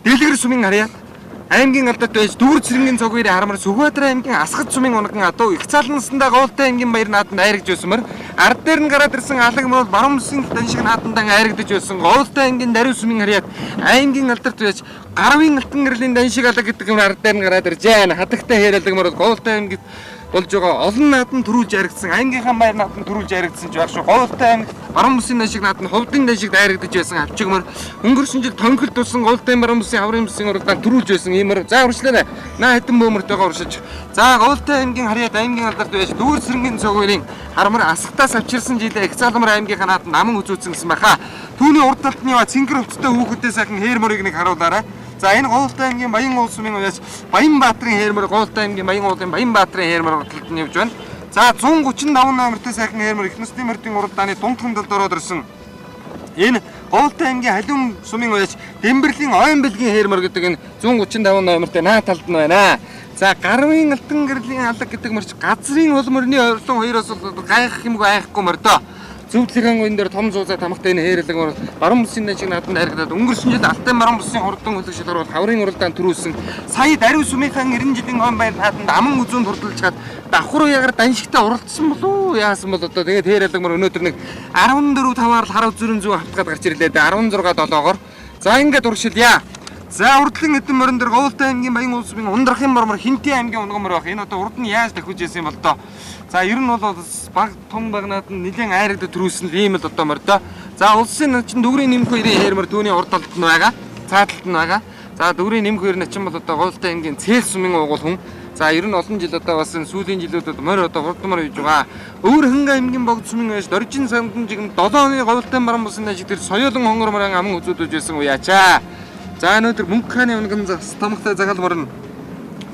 A: Дэлгэр сумын харьяа аймгийн алдад байж Дүгэр цэрэнгийн цог хоёрын хармар Сүхбаатар аймгийн Асгад сумын унган адуу их цаалнасандаа Говьлтай аймгийн баяр нааданд айрагдж байсан мөр. Ард дээр нь гараад ирсэн алаг мөр бол баруун бүсийн даншиг наадандан айрагдж байсан. Говьлтай аймгийн Даруй сумын харьяат аймгийн алдарт байж Гарвын алтан гэрлийн даншиг алаг гэдэг юм ард дээр нь гараад ирж байна. Хадагтай хээр алаг мөр бол Говьлтай аймагт болж байгаа олон наадам төрүүлж айрагдсан. Аймгийнхаа баяр наадам төрүүлж айрагдсан ч байх шүү. Говьлтай аймаг баруун бүсийн даншиг наадам Ховдын даншигт айрагдаж байсан авчиг мөр. Өнгөрсөн жил тонхолд тусан Говьлтай баруун бүсийн аврын бүсийн уралдаанд төрүүлж байсан ийм мөр. За уршлаа. Наа хэдэн бөөмөртэйгээ уршиж. За Говьлтай аймгийн харьяат аймгийн алдарт байж Дүүр цэрэнгийн цог хоёрын хармар асгатаас авчирсан жилээ их залмар аймгийнхаа наадам наман үзүүлсэн гэсэн баха. Түүний урд талд нь яваа цэнгэр хувцастай хүүхэдтэй сайхан хээр мөрийг нэг харуулаарай. За энэ Говьлтай аймгийн Баян уул сумын уяаж Баян Баатрын хээр мөр Говьлтай аймгийн Баян уулын Баян Баатрын хээр мөр талд нь явж байна. За 135 номертой сайхан хээр мөр их насны мордын уралдааны дунд хөндлөлд ороод ирсэн. Энэ Говьлтай аймгийн Халиун сумын уяаж Дэмбэрлийн ойн бэлгийн хээр мөр гэдэг энэ 135 номертой наа талд нь байна. За Гарвын алтан гэрлийн алаг гэдэг мөрч газрын хол мөрний ойрлон хоёроос гайхах юмгүй айхгүй мөрдөө. Зөвдлөгийн гуйн дээр том зуузаа тамхтай энэ хээрлэг мөр баруун бүсийн шиг нааданд харагдаад өнгөрсөн жил Алтай баруун бүсийн хурдан хөлөг шалгаруул хаврын уралдаанд төрүүлсэн сая даруй сүмийнхэн 90 жилийн он байр нааданд аман үзүүнд хурдалж чад давхар уягаар даншигтай уралдсан болов уу яасан бол одоо тэгээд хээрлэг мөр өнөөдөр нэг 14 5-аар хар үзүүрэн зүү хавтгаад гарч ирлээ дээ 16 7-оор. За ингээд урагшилъя. За урдлын эдэн морин дээр Говьлтай аймгийн Баян улсын Ундрахын мормор Хинтийн аймгийн унган мор байх. Энэ одоо урд нь яаж дахиж яасан юм бол доо. За ер нь бол баг том багнаад нь нэлээд айрагдад төрүүлсэн л ийм л одоо мор доо. За улсын начин дүүрийн нэмэх хоёрын хээрмэр түүний урд талд нь байгаа. Цаад талд нь байгаа. За дүүрийн нэмэх хоёр начин бол одоо Говьлтай аймгийн Цээл сумын угуул хүн. За ер нь олон жил одоо бас энэ сүүлийн жилүүдэд морь одоо хурдмар хийж байгаа. Өвөр хинга аймгийн богд сумын байж Доржин самдан жигэн 7 оны Говьлтай баруун бусын ажиг дээр соёолон хонгор морин аман үзүүдэж байсан уяачаа. За өнөөдөр мөнгө хааны унган тамхтай загаал морин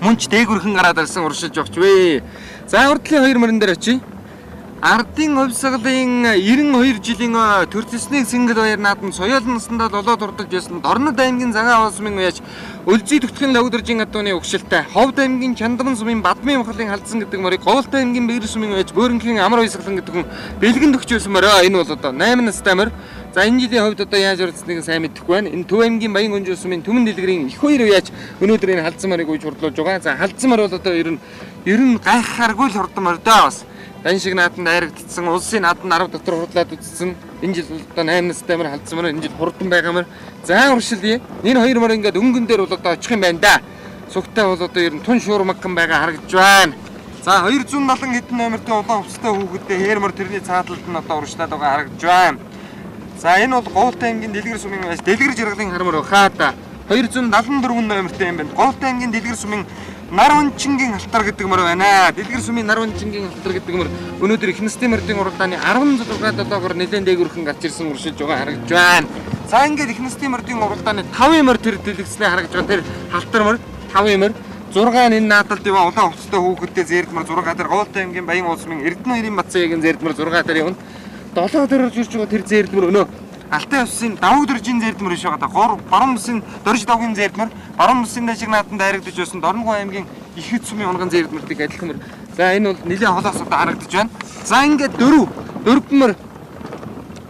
A: мөнч дээгүрхэн гараад ирсэн уршиж явч вэ. За урдлын хоёр морин дээр очие. Ардын хувьсгалын 92 жилийн төрөлснийг Сэнгэл баяр наадам соёолон насандаа 7 дурдж байсан Дорнод аймгийн Цагаан аваа сумын уяач Өлзий төгтгөн логдоржийн адууны угшилтай Ховд аймгийн Чандран сумын Бадмын мохлын халдсан гэдэг морийг Говьлтай аймгийн Бэгэр сумын уяач Бөөрөнхийн Амар уясгалан гэдэг хүн бэлгэн төгч байсан морь. Энэ бол одоо 8 настай морь. За энэ жилийн хувьд одоо яаж орцсныг сайн мэдэхгүй байна. Энэ Төв аймгийн Баян Гүнжүү сумын Түмэн дэлгэрийн их хоёр уяач өнөөдөр энэ халдсан морийг уйж хурдлуулж байгаа. За халдсан морь бол одоо ер нь гайхахааргүй л хурдан морь доо бас. Дан шиг нааданд айрагдсан, улсын нааданд 10 дотор хурдлаад үзсэн. Энэ жил одоо 8 настай мөр халдсан мөр, энэ жил хурдан байгаа мөр. За уршилъя. Энэ хоёр мөр ингээд өнгөн дээр бол одоо очих юм байна да. Сугтай бол одоо ер нь тун шуурмагхан байгаа харагдж байна. За 270 хэдэн номертой улаан хувцастай хүүхэдтэй хээр мөр тэрний цааталд нь одоо урагшлаад байгаа харагдж байна. За энэ бол Говьлтай аймгийн Дэлгэр сумын байж Дэлгэр жаргалын хар мөр хаа та 274 номертой юм байна. Говьлтай аймгийн Дэлгэр сумын Нарванчингийн алтар гэдэг мөр байна. Дэлгэр сумын Нарванчингийн алтар гэдэг мөр өнөөдөр их насны мөрдийн уралдааны 16 7-оор нэлээд дээгүрхэн гарч ирсэн уршилж байгаа харагдж байна. За ингээд их насны мөрдийн уралдааны 5 мөр тэр дэлгэцнээ харагдж байгаа. Тэр халтар мөр 5 мөр 6 нь энэ наадалд яваа улаан хувцастай хүүхэдтэй зээрд мөр 6 дээр Говьлтай аймгийн Баян улс мөн Эрдэнэ хоёрын Батцаагийн зээрд мөр 6 дээр явна. 7 дээр орж ирж байгаа тэр зээрд мөр өнөө Алтай улсын давг дөржийн зээрд мөр биш байгаа да. 3 баруун бүсийн дөрж давгийн зээрд мөр, баруун бүсийн дэшиг нааданд дайрагдаж байсан Дорногов аймгийн Ихэд сумын унган зээрд мөртийг адилхан мөр. За энэ бол нэлээд холоос одоо харагдаж байна. За ингээд 4 мөр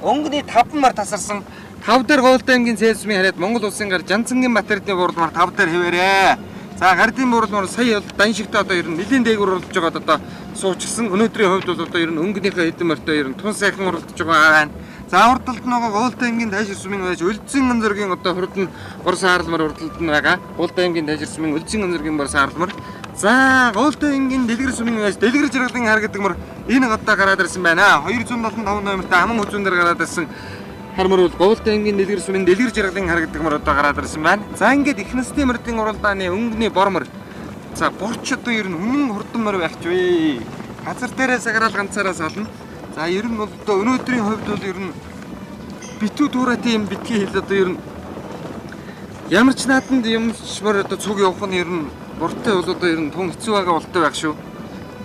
A: өнгөний 5 мөр тасарсан. 5 дээр Говьлтай аймгийн Цээл сумын хараад Монгол улсын гар Жанцангийн Батэрдний буурлмар 5 дээр хэвээрээ. За гардын буурлмар сая даншигтай одоо ер нь нэлээд дээгүүр уралдаж байгаад одоо суучсан. Өнөөдрийн хувьд бол одоо ер нь өнгөнийхөө хэдэн мөртөө ер нь тун сайхан уралдаж байгаа байна. За урдталд нь байгаа Говьлтай аймгийн Тайшир сумын байж Өлзийн өнзөргийн одоо хурд нь бор саарлмар урдталд нь байгаа. Говьлтай аймгийн Тайшир сумын Өлзийн өнзөргийн бор саарлмар. За Говьлтай аймгийн Дэлгэр сумын байж Дэлгэр жаргалын хар гэдэг мөр энэ гадаа гараад ирсэн байна. 275 номертой аман үзүүн дээр гараад ирсэн хар мөр бол Говьлтай аймгийн Дэлгэр сумын Дэлгэр жаргалын хар гэдэг мөр одоо гараад ирсэн байна. За ингээд их насны мөрдийн уралдааны өнгөний бор мөр. За борч одоо ер нь үнэн хурдан мөр байх ч вэ. Газар дээрээ сагараал ганцаараа сална. За ер нь бол одоо өнөөдрийн хувьд бол ер нь битүү дуурайтай юм битгий хэл одоо ер нь ямар ч нааданд юмшмар одоо цуг явах нь ер нь буртай бол одоо ер нь тун хэцүү байгаа болтой байх шүү.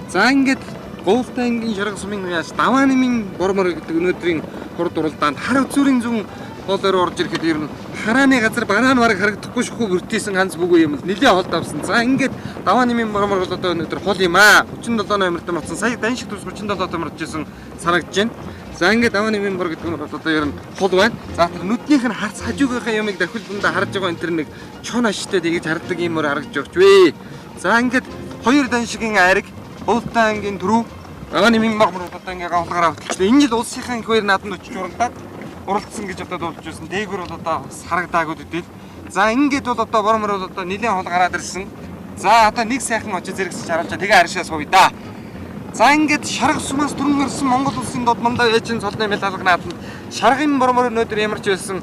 A: За ингээд Говьлтай аймгийн Шарга сумын уяас Даваа нэмийн бормор гэдэг өнөөдрийн хурд уралдаанд хар үзүүрийн зүүн хоолоор орж ирэхэд ер нь харааны газар бараа нь бараг харагдахгүй шүхүү бүртээсэн ганц бүгүй юм л нэлээд холд авсан. За ингээд Даваа нэмийн бормор бол одоо өнөөдөр хол юм аа. 37 номерт марцсан. Сая даншиг төрс 37 номерт жисэн санагдаж байна. За ингээд Даваа нэмийн бор гэдэг нь бол одоо ер нь хол байна. За тэр нүднийх нь харц хажуугийнхаа юмыг дахил дундаа харж байгаа энэ тэр нэг чон аштай тэгж харддаг юм мөр харагдаж өгч вэ. За ингээд хоёр даншигийн айраг Говьлтай аймгийн түрүү Даваа нэмийн бормор одоо ингээд гавлагаараа хөтөлчлээ. Энэ жил улсынхаа их хоёр нааданд очиж уралдаад уралдсан гэж одоо дуулж байсан. Дээгүүр бол одоо харагдаагүй төдийл. За ингээд бол одоо бормор бол одоо нэлээд хол гараад ирсэн. За одоо нэг сайхан очиж зэрэгсэж харуулчаа. Тэгээ аршаа сууя да. За ингээд Шарга сумаас түрэн гарсан Монгол улсын дод мандаа ээжин цолны мэл алга нааданд Шаргын бормор өнөөдөр ямар ч байсан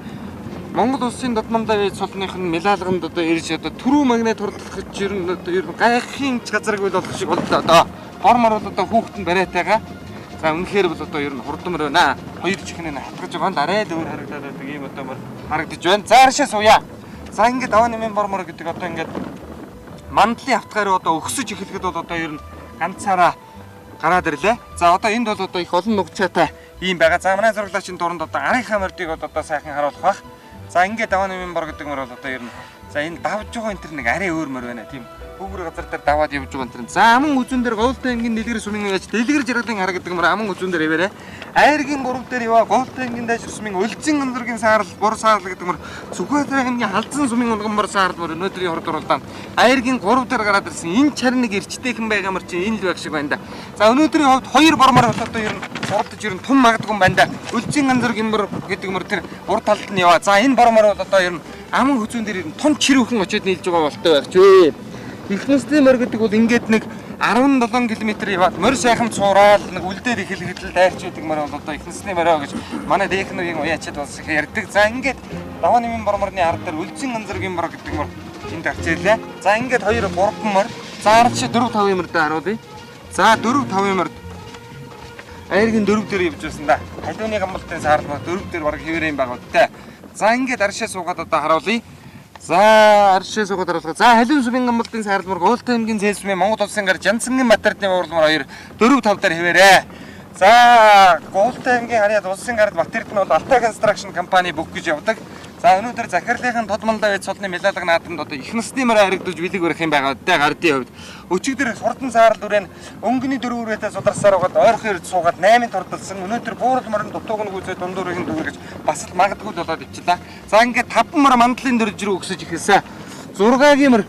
A: Монгол улсын дод мандаа ээж цолных нь мэл алганд одоо ирж одоо түрүү магнит хурдлах гэж ер нь одоо ер нь гайхахын газаргүй болох шиг боллоо одоо. Бормор бол одоо хүүхэд нь бариатайгаа. За үнэхээр бол одоо ер нь хурдан мөр байна. Хоёр чихнээ хатгаж байгаа нь арай л өөр харагдаад байдаг ийм одоо мөр харагдаж байна. За аршаа сууя. За ингээд Даваа нэмийн бормор гэдэг одоо ингээд мандлын автгаар одоо өгсөж эхлэхэд бол одоо ер нь ганцаараа гараад ирлээ. За одоо энд бол одоо их олон нугчаатай ийм байгаа. За манай зураглаачийн дуранд одоо арынхаа мордыг одоо сайхан харуулах бах. За ингээд Даваа нэмийн бор гэдэг мөр бол одоо ер нь за энэ давж байгаа энэ төр нэг арай өөр мөр байна тийм. Бүүгэр газар дээр даваад явж байгаа юм. За аман үзүүн дээр Говьлтай аймгийн Дэлгэр сумын яаж Дэлгэр жаргалын хар гэдэг мөр аман үзүүн дээр яваарэ. Айргийн 3 дээр яваа Говьлтай аймгийн Дайшир сумын Өлзийн өндргийн саарал бор саарал гэдэг мөр Сүхбаатар аймгийн Халзан сумын унган бор саарал мөр өнөөдрийн хурд уралдаанд Айргийн 3 дээр гараад ирсэн. Энэ чар нэг эрчтэйхэн байгаа мөр чинь энэ л байх шиг байна да. За өнөөдрийн хувьд 2 бормор одоо ер нь уралдаж ер нь тун магадгүй юм байна да. Өлзийн өндргийн мөр гэдэг мөр тэр урд талд нь яваа. За энэ бормор бол одоо ер нь аман хүзүүн дээр ер нь тун чирүүхэн очиод нийлж байгаа болтой байх ч вэ. Их насны морь гэдэг бол ингээд нэг 17 км яваад морь сайхан цуураал нэг үлдээд эхлэхэд л дайрч байдаг морь бол одоо их насны морио гэж манай дээхэн үеийн уяачид бас их ярьдаг. За ингээд даваа нэмийн борморны ард дээр Өлзийн ганзаргийн мор гэдэг мор энд гарч ирлээ. За ингээд 2 3 морь. За ард чи 4 5 морь дээр харуулъя. За 4 5 морь Айргийн 4 дээр явж байсан да. Халиуны гамбалтын саарл мор 4 дээр бараг хэвээр юм байгаа үстэй. За ингээд аршаа суугаад одоо харуулъя. За аршаа суугаад харуулга. За халиун сумын гамбалтын саарл мор Говьлтай аймгийн Зээл сумын Монгол улсын гар Жанцангийн Батэрдны уурлмор 2 4 5 дээр хэвээрээ. За Говьлтай аймгийн харьяат улсын гард Батэрд нь бол Алтай Construction компани бүх гэж явдаг. За өнөөдөр захирлынхын тод мандаа байц сулны мелалга наадамд одоо их насны морь харагдаж бэлэг барих юм байгаа даа гардын хувьд. Өчигдөр хурдан саарл үрэн өнгөний дөрөв үрээтэй сударсаар байгаад ойрхон ирд суугаад 8-нд хурдалсан. Өнөөдөр буурал морин дутууг нь гүйцээ дундуурын дүүр гэж бас л магадгүй болоод ивчлээ. За ингээд 5 мор мандлын дөрж рүү өксөж эхэлсэн. 6-гийн мор.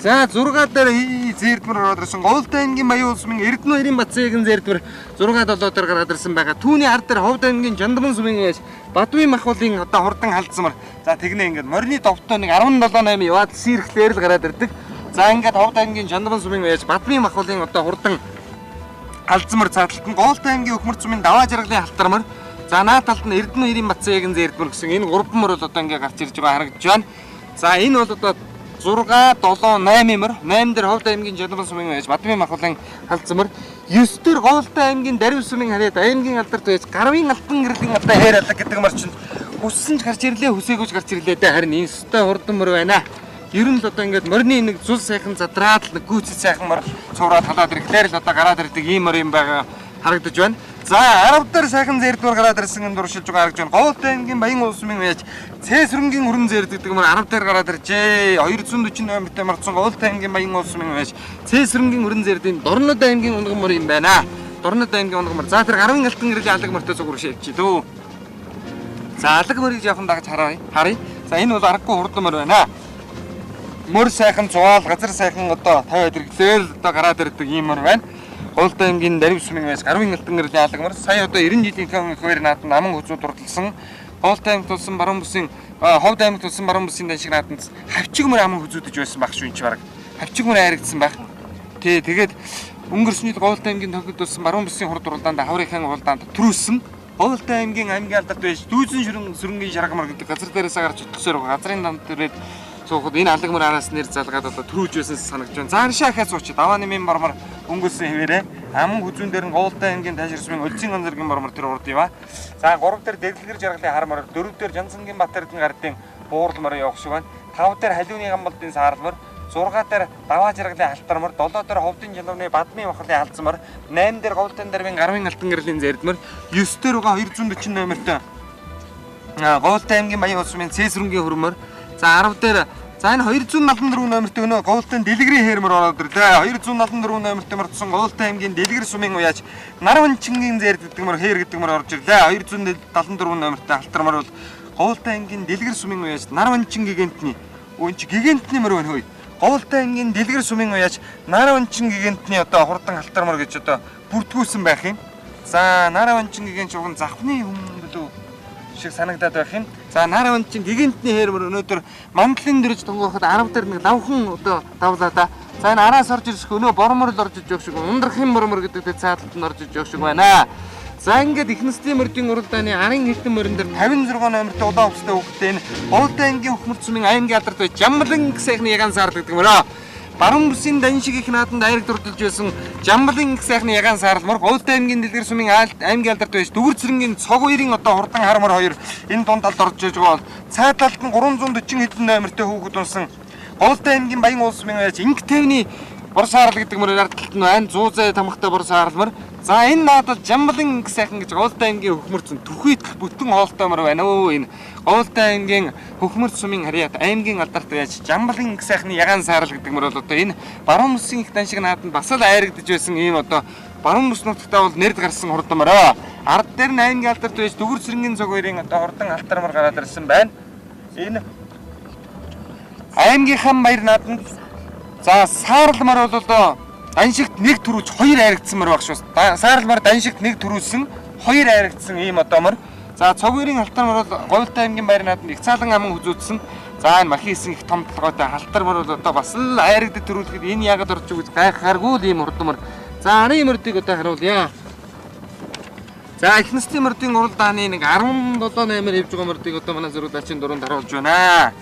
A: За 6 дээр зээрдмэр ороод ирсэн. Говьлтай аймгийн Баян улс сумын Эрдэнэ хоёрын Батцээгэн зээрдмэр 6 7 дээр гараад ирсэн байгаа. Түүний ард дээр Ховд аймгийн Жандман сумын яаж Бадвын махуулын одоо хурдан халдсамар. За тэгнэ ингээд морины довтой нэг 17 8 яваад сэрхлээр л гараад ирдэг. За ингээд Ховд аймгийн Жандман сумын яаж Бадвын махуулын одоо хурдан халдсамар цааталт нь Говьлтай аймгийн Өхмөр сумын Даваа жаргалын халтармар. За наад талд нь Эрдэнэ хоёрын Батцээгэн зээрдмэр гэсэн энэ гурван мөр бол одоо ингээд гарч ирж байгаа харагдаж байна. За энэ бол одоо 6 7 8 мөр 8 дээр Ховд аймгийн Жандман сумын байж Бадмын махуулын халдсан мөр 9 дээр Говьлтай аймгийн Дарив сумын харьяат аймгийн алдарт байж Гарвын алтан гэрлийн одоо хайр алга гэдэг мөр чинь хүссэн ч гарч ирлээ хүсээгүй ч гарч ирлээ дээ. Харин энэ өстой хурдан мөр байна. Ер нь л одоо ингээд морины нэг зүл сайхан задраад л нэг гүйцэд сайхан мөр цуураад халаад ирэхлээр л одоо гараад ирдэг ийм мөр юм байгаа харагдаж байна. За 10 дээр сайхан зээрдмөр гараад ирсэн юм дуршилж байгаа харагдаж байна. Говьлтай аймгийн Баян улс сумын яаж Цэсрэнгийн хүрэн зээрд гэдэг мөр 10 дээр гараад иржээ. 240 номертой марцсан Говьлтай аймгийн Баян улс сумын яаж Цэсрэнгийн хүрэн зээрдийн Дорнод аймгийн унган мөр юм байна. Дорнод аймгийн унган мөр. За тэр гарвын алтан гэрлийн алаг мөртөө цуг урагш явчих дөө. За алаг мөрийг жоохон дагаж харъя. Харъя. За энэ бол аргагүй хурдан мөр байна. Мөр сайхан зугаал газар сайхан одоо 50 хэрэглээл одоо гараад ирдэг ийм мөр байна. Говьлтай аймгийн Дарив сумын байж Гарвын алтан гэрлийн алаг мөр сая одоо 90 жилийн төвийн хоёр наадам наман хүзүү дурдалсан. Говьлтай аймагт тулсан баруун бүсийн Ховд аймагт тулсан баруун бүсийн даншиг наадамд хавчиг мөр аман хүзүүдэж байсан байх шүү энэ чи бараг. Хавчиг мөр айрагдсан байх. Тэ тэгээд өнгөрсөн жил Говьлтай аймгийн төвхөд тулсан баруун бүсийн хурд уралдаанд хаврынхаа уралдаанд төрүүлсэн. Говьлтай аймгийн аймгийн алдарт байж дүүзэн сүрэнгийн шаргамар гэдэг газар дээрээс гарч өтгсөөр газрын данд дээрээ суухад энэ алаг мөр араас нэр залгаад одоо төрүүж байсан санагдаж байна. За аршаа хаа сууч даваа нэмийн бормор өнгөрсөн хэвээрээ аман хүзүүн дээр нь Говьлтай аймгийн Тайшир сумын Өлзийн ганзаргийн бормор тэр урд яваа. За 3 дээр Дэглэгэр жаргалын хар мор, 4 дээр Жанцангийн Батэрдэн гардын буурал мор явах шиг байна. 5 дээр Халиуны гамбалтын саарал мор, 6 дээр Даваа жаргалын халтар мор, 7 дээр Ховдын жалууны Бадмын махлын халдсан мор, 8 дээр Говьлтай дарвын Гарвын алтан гэрлийн зээрдмөр, 9 дээр байгаа 240 номертой Говьлтай аймгийн Баян улс сумын Цэсрэнгийн хөрмөр. За 10 дээр за энэ 274 номертой өнөө Говьлтай Дэлгэрийн хээрмэр ороод ирлээ. 274 номертой мордсон Говьлтай аймгийн Дэлгэр сумын уяач Нарванчингийн зээрд гэдэг мөр хээр гэдэг мөр орж ирлээ. 274 номертой халтар мөр бол Говьлтай аймгийн Дэлгэр сумын уяач Нарванчин гигантны өн чи гигантны мөр байна хөөе. Говьлтай аймгийн Дэлгэр сумын уяач Нарванчин гигантны одоо хурдан халтар мөр гэж одоо бүртгүүлсэн байх юм. За Нарванчин гигант чуган завхны хүн билүү шиг санагдаад байх юм. За Нарванчин гигантны хээрмэр өнөөдөр мандлын дөрж тунгуухад 10 дээр нэг лавхан одоо давлаа да. За энэ араас орж ирэх өнөө бормор л орж иж явах шиг ундрахын бормор гэдэг дээр цааталт нь орж иж явах шиг байна. За ингээд их насны мөрдийн уралдааны арын хилтэн морин дээр 56 номертой улаан хувцастай хүүхдтэй энэ Говьлтай аймгийн Өхмөр сумын аймгийн алдарт байж Жамблан сайхны ягаан саарл гэдэг мөрөө. Баруун бүсийн дан шиг их нааданд айраг дурдалж байсан Жамблан их сайхны ягаан саарл мөр Говьлтай аймгийн Дэлгэр сумын аймгийн алдарт байж Дүгэр цэрэнгийн цог хоёрын одоо хурдан хар мөр хоёр энэ дунд талд орж иж байгаа бол цаад талд нь 340 хэдэн номертой хүүхэд унсан Говьлтай аймгийн Баян улс сумын байж Инг тайвны бор саарл гэдэг мөр ард талд нь байна. Зуу зай тамхтай бор саарл мөр. За энэ наадад Жамблан инг сайхан гэж Говьлтай аймгийн Хөхмөрцөн түрхийдэх бүтэн хоолтой мөр байна өө. Энэ Говьлтай аймгийн Хөхмөрц сумын харьяат аймгийн алдарт байж Жамблан инг сайхны ягаан саарал гэдэг мөр бол одоо энэ баруун бүсийн их даншиг нааданд бас л айрагдж байсан ийм одоо баруун бүс нутагтаа бол нэрд гарсан хурдан мөрөө. Ард дээр нь аймгийн алдарт байж Дүгэр цэрэнгийн цог хоёрын одоо хурдан алтар мөр гараад ирсэн байна. Энэ аймгийнхаа баяр нааданд за саарал мөр бол одоо даншигт нэг төрүүлж хоёр айрагдсан мөр баг шүү. Саарал мөр даншигт нэг төрүүлсэн, хоёр айрагдсан ийм одоо мөр. За цог хоёрын халтар мөр бол Говьлтай аймгийн баяр нааданд их цаалан аман хүзүүдсэн. За энэ махи хэсэг их том толгойтой халтар мөр бол одоо бас л айрагдад төрүүлэхэд энэ яагаад орж үгүйс гайхахааргүй л ийм хурдан мөр. За арын мөрдийг одоо харуулъя. За их насны мөрдийн уралдааны нэг 17 8-аар явж байгаа мөрдийг одоо манай зөрүүлээчийн дөрөнд харуулж байна.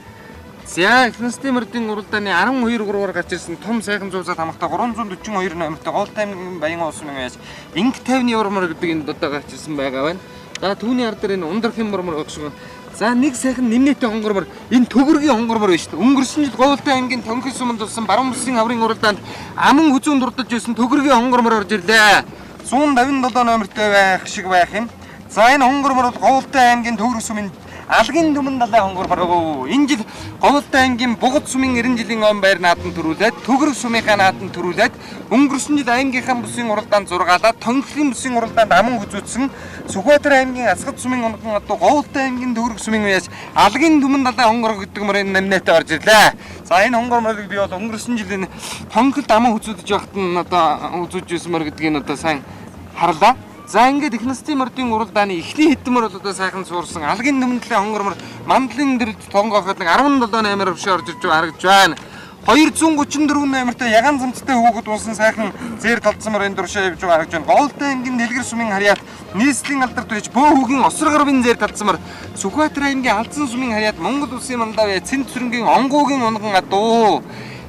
A: За их насны мөрдийн уралдааны 12 3-аар гарч ирсэн том сайхан зуузаа тамхтай 342 номертой Говьлтай аймгийн Баян улс мөн яаж инг 50-ны урмар гэдэг энд одоо гарч ирсэн байгаа байна. За түүний ар дээр энэ ундрахын мормор баг шиг. За нэг сайхан нэмнээтэй хонгормор энэ төгөргийн хонгормор байна шүү дээ. Өнгөрсөн жил Говьлтай аймгийн Тонхил суманд болсон баруун бүсийн аврын уралдаанд аман хүзүүн дурдж байсан төгөргийн хонгормор орж ирлээ. 157 номертой байх шиг байх юм. За энэ хонгормор бол Говьлтай аймгийн Төгөрг сумын Алгийн түмэн далай хонгормор. Энэ жил Говьлтай аймгийн Бугад сумын 90 жилийн он байр наадам төрүүлээд Төгөрг сумынхаа наадам төрүүлээд өнгөрсөн жил аймгийнхаа бүсийн уралдаанд зургаалаад Тонхлын бүсийн уралдаанд аман хүзүүцсэн Сүхбаатар аймгийн Асгад сумын унган одоо Говьлтай аймгийн Төгөрг сумын үеэс Алгийн түмэн далай хонгор гэдэг мөр энэ намнаатай орж ирлээ. За энэ хонгор мөрийг би бол өнгөрсөн жил энэ Тонхлд аман хүзүүдэж байхад нь одоо хүзүүж байсан мөр гэдгийг одоо сайн харлаа. За ингээд их насны мөрдийн уралдааны эхний хэдэн мөр бол одоо сайхан суурсан алгийн нүмэндлээ хонгор мөр мандлын дэрэлт тонгооход нэг 17 8-аар өвшөө орж ирж харагдж байна. 234 номертой ягаан замцтай хүүхэд уусан сайхан зээр талдсан мөр энэ дуршаа явж байгаа харагдж байна. Говьлтай аймгийн Дэлгэр сумын харьяат нийслэлийн алдарт байж бөө хүүгийн осрог гарвын зээр талдсан мөр Сүхбаатар аймгийн Алзан сумын харьяат Монгол улсын мандаа Цэнт сүрэнгийн онгуугийн унган адуу.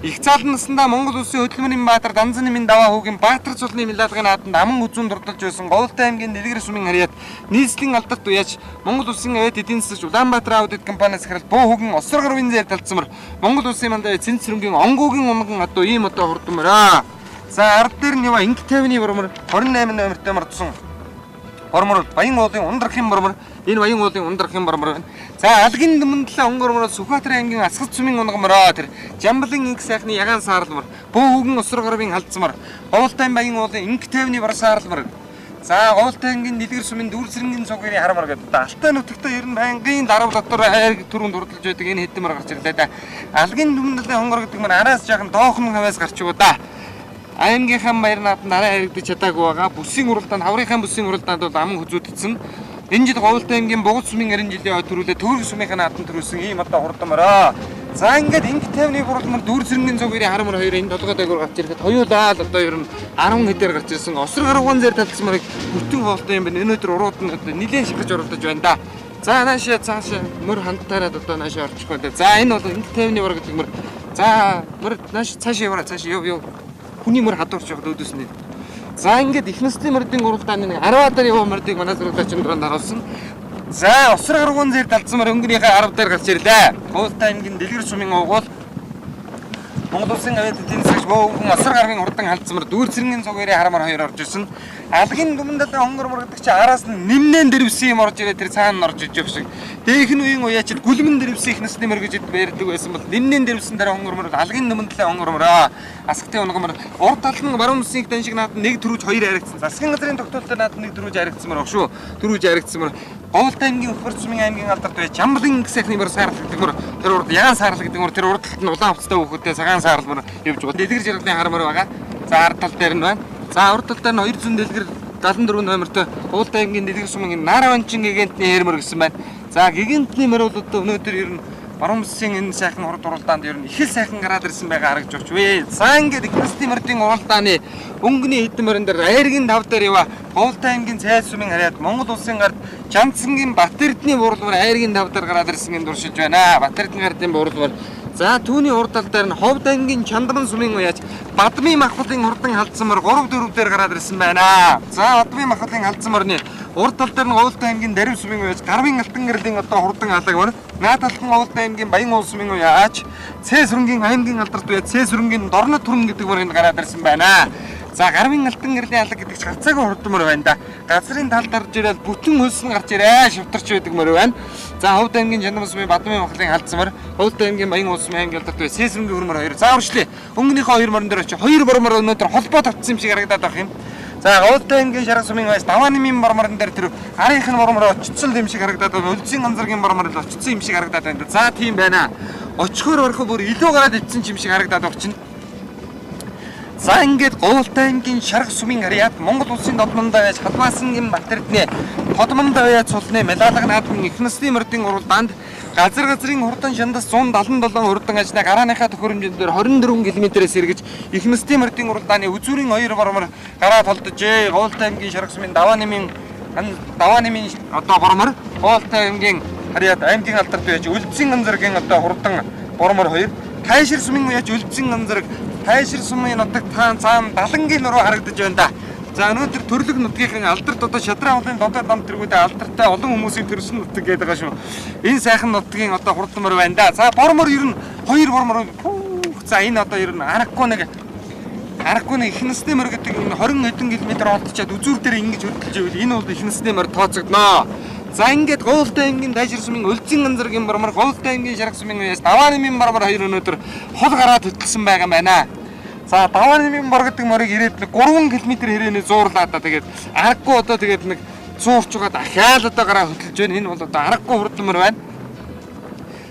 A: Их цаалан наснда Монгол улсын хөдөлмөрийн баатар Данзан нэмийн даваа хүүгийн Баатар цулны милалгын нааданд аман хүзүүн дурдалж байсан Говьлтай аймгийн Дэлгэр сумын харьяат нийслэлийн алдарт уяач Монгол улсын авиат эдийн засагч Улаанбаатар аудит компани захирал бөө хүүгийн осрог гарвын зээр талдсан мөр Монгол улсын мандаа Цэнт сүрэнгийн онгуугийн унган адуу ийм одоо хурдан мөрөө. За ард дээр нь ява инг 50-ны бормор 28 номертой мордсон. Бормор Баян уулын ундрахын бормор энэ Баян уулын ундрахын бормор байна. За алгийн дүмэндлээ онгормор Сүхбаатар аймгийн Асгад сумын унгамроо тэр Жамблын инг сайхны ягаан сааралмар бөө хүүгэн осрог гарвын халдсмар Говьлтай Баян уулын инг 50-ны бар сааралмар. За Говьлтай аймгийн Дэлгэр сумын Дүр цэрэнгийн цугын харамар гэдэг. Алтай нутагтаа ер нь байнгын дарав дотор хайр түрүүнд дурдалж байдаг энэ хэдэн мөр гарч ирлээ да. Алгийн дүмэндлээ онгор гэдэг мөр араас жаахан доохон хаваас гарч уу да. Аймгийнхаа баяр нааданд арай харагдаж чадаагүй байгаа. Бүсийн уралдаанд, хаврынхаа бүсийн уралдаанд бол аман хүзүүдсэн. Энэ жил Говьлтай аймгийн Бугад сумын 90 жилийн ой төрүүлээ Төгөрг сумынхаа нааданд төрүүлсэн ийм одоо хурдан мөрөө. За ингээд инг 50-ны буруул мөр Дүр цэрэнгийн цуг хоёрын хар мөр хоёр энэ толгой дагуур гарч ирэхэд хоёулаа л одоо ер нь 10 хэдээр гарч ирсэн. Осрог гарган зэр талдсан мөрийг бүтэн хоолтой юм байна. Өнөөдөр урууд нь одоо нилээн шахаж уралдаж байна да. За наашаа цаашаа мөр хандтаараад одоо наашаа орчих байна. За энэ бол инг 50-ны бур гэдэг мөр. За мөр нааш цаашаа яваарай, цаашаа яв яв. Хүний мөр хадуурч явахад өөдөөс нь. За ингээд их насны мөрдийн уралдааны нэг 10 дээр яваа мөрдийг манай зурагчийн дуранд харуулсан. За осрог гарган зэр талдсан мөр өнгөнийхөө 10 дээр гарч ирлээ. Говьлтай аймгийн Дэлгэр сумын угуул Монгол улсын авиат эдийн засагч бөөхөн осрог гарвын хурдан халдсан мөр Дүүр цэрэнгийн цуг хоёрын харамар хоёр орж ирсэн. Алгийн дүмэндэлээ хонгор мөр гэдэг чи араас нь нэмнэн дэрвсэн юм орж ирээ тэр цаана нь орж иж явах шиг. Дээхэн үеийн уяачд гүлмэн дэрвсэн их насны мөр гэж ярьдаг байсан бол нэмнэн дэрвсэн дараа хонгор мөр алгийн дүмэндэлээ хонгор мөр. Асгатын унгамар урд талд нь баруун бүсийн их даншиг нааданд нэг төрүүж хоёр харагдсан. Засгийн газрын тогтоолтоор нааданд нэг төрүүж харагдсан мөр шүү. Төрүүж харагдсан мөр. Говьлтай аймгийн Өхөр сумын аймгийн алдарт байж Жамблын сайхны мөр саарал гэдэг мөр тэр урд ягаан саарал гэдэг мөр тэр урд талд нь улаан хувцастай хүүхэдтэй цагаан саарал мөр явж байгаа. Дэлгэр жаргалын хар мөр байгаа. За ард тал дээр нь байна. За урд тал дээр нь 200 дэлгэр 74 номертой Говьлтай аймгийн Дэлгэр сумын Нараванчин гигантны хэр мөр гэсэн байна. За гигантны мөр бол одоо өнөөдөр ер нь баруун бүсийн энэ сайхан урд уралдаанд ер нь их л сайхан гараад ирсэн байгаа харагдж байна вэ. За ингээд их насны мөрдийн уралдааны өнгөний хэдэн мөрөн дээр айргийн тав дээр ява Говьлтай аймгийн Цайз сумын харьяат Монгол улсын гард Жамцангийн Бат Эрдэнийн буурлаар айргийн тав дээр гараад ирсэн юм дуршиж байна. Бат Эрдэнэ гардын буурлаар. За түүний урд тал дээр нь Ховд аймгийн Чандран сумын уяач Бадмын махбалын хурдан халдсан мөр 3 4 дээр гараад ирсэн байна. За Бадмын махбалын халдсан мөрний урд тал дээр нь Говьлтай аймгийн Дарив сумын уяач Гарвын алтан гэрлийн одоо хурдан халаг мөр. Наад талд нь Говьлтай аймгийн Баян уул сумын уяач Цээ сүрэнгийн аймгийн алдарт уяач Цээ сүрэнгийн Дорнод түрэн гэдэг мөр энд гараад ирсэн байна. За гарвын алтан гэрлийн алга гэдэг чинь гацаагүй хурдан мөр байна да. Газрын талд орж ирээд бүтэн хөлс нь гарч ирээ шивтарч байдаг мөр байна. За Ховд аймгийн Жандам сумын Бадмын махлын халдсан мөр, Ховд аймгийн Баян улс сумын аймгийн алдарт бай. Сэсвэнгийн хөрмөр хоёр. За уршлээ. Өнгөнийхөө хоёр морин дээр очиж хоёр бормор өнөөдөр холбоо тавцсан юм шиг харагдаад байх юм. За Ховд аймгийн Шарга сумын байс даваа нэмийн борморон дээр тэр арынх нь бормор очсон юм шиг харагдаад байна. Өлзийн ганзаргийн бормор л очсон юм шиг харагдаад байна. За тийм байна. Очихоор орхоо бүр илүү гараад ивцэн юм шиг харагдаад баг чинь. За ингээд Говьлтай аймгийн Шарга сумын харьяат Монгол улсын Додмондоо байж Халбаасангийн Бат-Эрдэнэ Тодмондоо байж сулны Мялалга наадмын их насны мордын уралдаанд газар газрын хурдан шандас 177 хурдан ажнаа гарааныхаа төхөөрөмжөн дээр 24 км-ээс эргэж их насны мордын уралдааны үзүүрийн хоёр бормор гараа толдожээ. Говьлтай аймгийн Шарга сумын даваа нэмийн одоо бормор Говьлтай аймгийн харьяат аймгийн алдарт байж Өлзийн ганзаргийн одоо хурдан бормор хоёр Тайшир сумын уяаж Өлзийн ганзарг Тайшир сумын нутаг таан цаан Далангийн нуруу харагдаж байна да. За өнөөдөр төрлөг нутгийнхын алдарт одоо Шадраа уулын додой дам тэргүүдээ алдартай олон хүмүүсийн төрсөн нутаг гэдэг байгаа шүү. Энэ сайхан нутгийн одоо хурдан мөр байна да. За бормор ер нь хоёр бормор. За энэ одоо ер нь аргагүй нэг их насны мөр гэдэг энэ 20 хэдэн километр олдчиад үзүүр дээр ингэж хөдөлж ивэл энэ бол их насны мөр тооцогдноо. За ингээд Говьлтай аймгийн Тайшир сумын Өлзийн ганзаргийн бормор, Говьлтай аймгийн Шарга сумын уяас даваа нэмийн бормор хоёр өнөөдөр хол гараад хөтөлсөн байгаа юм байна. За даваа нэмийн бор гэдэг морийг ирээд нэг 3 км хэрээний зуурлаа да. Тэгээд аргагүй одоо тэгээд нэг зуурч байгаа дахиад одоо гараа хөтөлж байна. Энэ бол одоо аргагүй хурдан мөр байна.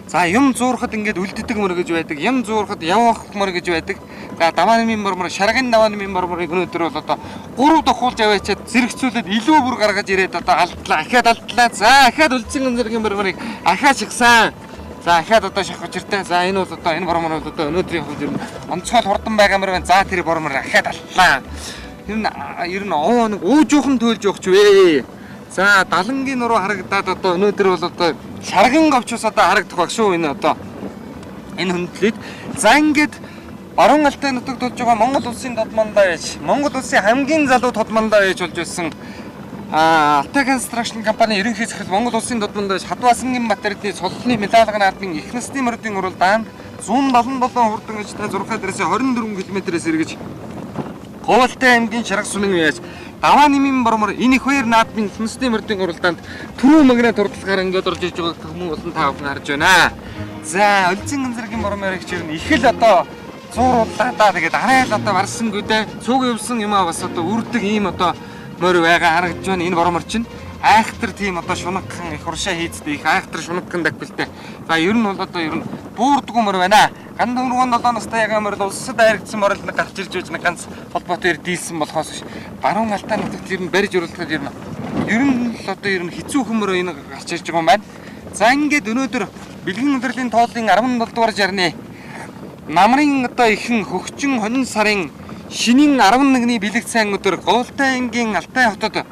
A: За юм зуурхад ингээд үлддэг мөр гэж байдаг. Юм зуурхад явах мөр гэж байдаг. За даваа нэмийн бормор, Шаргын даваа нэмийн борморыг өнөөдөр бол одоо 3 давхуулж аваачаад зэрэгцүүлээд илүү бүр гаргаж ирээд одоо алдлаа, ахиад алдлаа. За ахиад Өлзийн ганзаргийн борморыг ахиад шигсан. За ахиад одоо шахах учиртай. За энэ бол одоо энэ бормор бол одоо өнөөдрийн хувьд ер нь онцгой хурдан байгаа мөр байна. За тэр бормор ахиад алдлаа. Ер нь овоо нэг уужуухан төлж явах ч вэ. За Далангийн нуруу харагдаад одоо өнөөдөр бол одоо Шаргын говчус одоо харагдах баг шүү энэ одоо энэ хөндлөлд. За ингээд Баруун Алтай нутагт болж байгаа Монгол улсын Тодмондоо байж Монгол улсын хамгийн залуу Тодмондоо байж болж байсан Алтай Construction компани ерөнхий захирал Монгол улсын Тодмондоо байж Хадваасангийн Бат-Эрдэнэ цоллоны Мялалга наадмын их насны мордын уралдаанд 177 хурдан ажтай 6 дээрээс 24 км-ээс эргэж Говьлтай аймгийн Шарга сумын яаж даваа нэмийн бормор энэ их хоёр наадмын их насны мордын уралдаанд түрүү магнит урдлагаар ингээд орж иж байгааг хүмүүс болон та бүхэн харж байна. За Өлзийн ганзаргийн бормоор их чирнэ их л одоо зуурууллаа да. Тэгээд арай л одоо барсангүй дээ. Цуг явсан юм аа бас одоо үрдэг ийм одоо морь байгаа харагдаж байна. Энэ бормор чинь айхтар тийм одоо шунагхан их уршаа хийцтэй их айхтар шунагхан дагбалтай. За ер нь бол одоо ер нь буурдгүй морь байна. Гандан 7 настай ягаан морил улсад айрагдсан морил нэг гарч ирж байж нэг ганц холбоотой дийлсэн болохоос биш. Баруун Алтай нутагт ер нь барьж уралдахад ер нь л одоо ер нь хэцүүхэн морь энэ гарч ирж байгаа юм байна. За ингээд өнөөдөр бэлгийн өдрлийн тоолын 17 дугаар жарны намрын одоо ихэн хөгжин хонин сарын шинийн 11-ний бэлэг сайн өдөр Говьлтай аймгийн Алтай хотод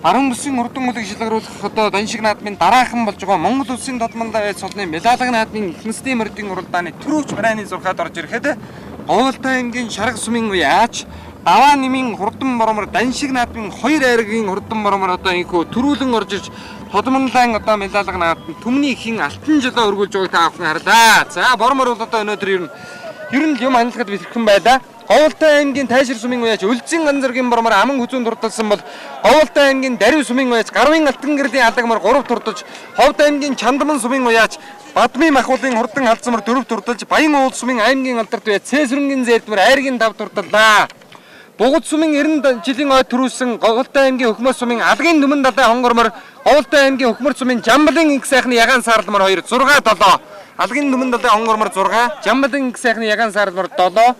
A: Баруун бүсийн урдан үлэг шилгаруулах одоо Даншиг наадмын дараахан болж байгаа Монгол улсын Додмондоо байж сулны Мялалга наадмын их насны мордын уралдааны түрүүч барайны зурхаад орж ирэхэд Говьлтай аймгийн Шарга сумын уяач даваа нэмийн хурдан бормор Даншиг наадмын хоёр айргийн хурдан бормор одоо инхүү түрүүлэн орж ирж Тодмонлайн одоо Мялалга наадмын түмний ихэн алтан жолоо өргүүлж байгааг та бүхэн харлаа. За бормор бол одоо өнөөдөр ер нь юм анилахад бэлтгэн байлаа. Говьлтай аймгийн Тайшир сумын уяач Өлзийн ганзаргийн бормор аман хүзүүн дурдалсан бол Говьлтай аймгийн Дарив сумын уяач Гарвын алтан гэрлийн алагмар 3 турдаж, Ховд аймгийн Чандман сумын уяач Бадмын махуулын хурдан халдсамар 4 турдалж, Баян уул сумын аймгийн алдарт уяач Цэсрэнгийн зээрдмэр айргийн 5 турдаллаа. Бугуд сумын 90 жилийн ой төрүүлсэн Говьлтай аймгийн Хөхмөр сумын Алгын түмэн далай хонгормор, Говьлтай аймгийн Хөхмөр сумын Жамблын инх сайхны ягаан саарламар 2 6 7. Алгын түмэн далай хонгормор 6, Жамблын инх сайхны ягаан саарламар 7.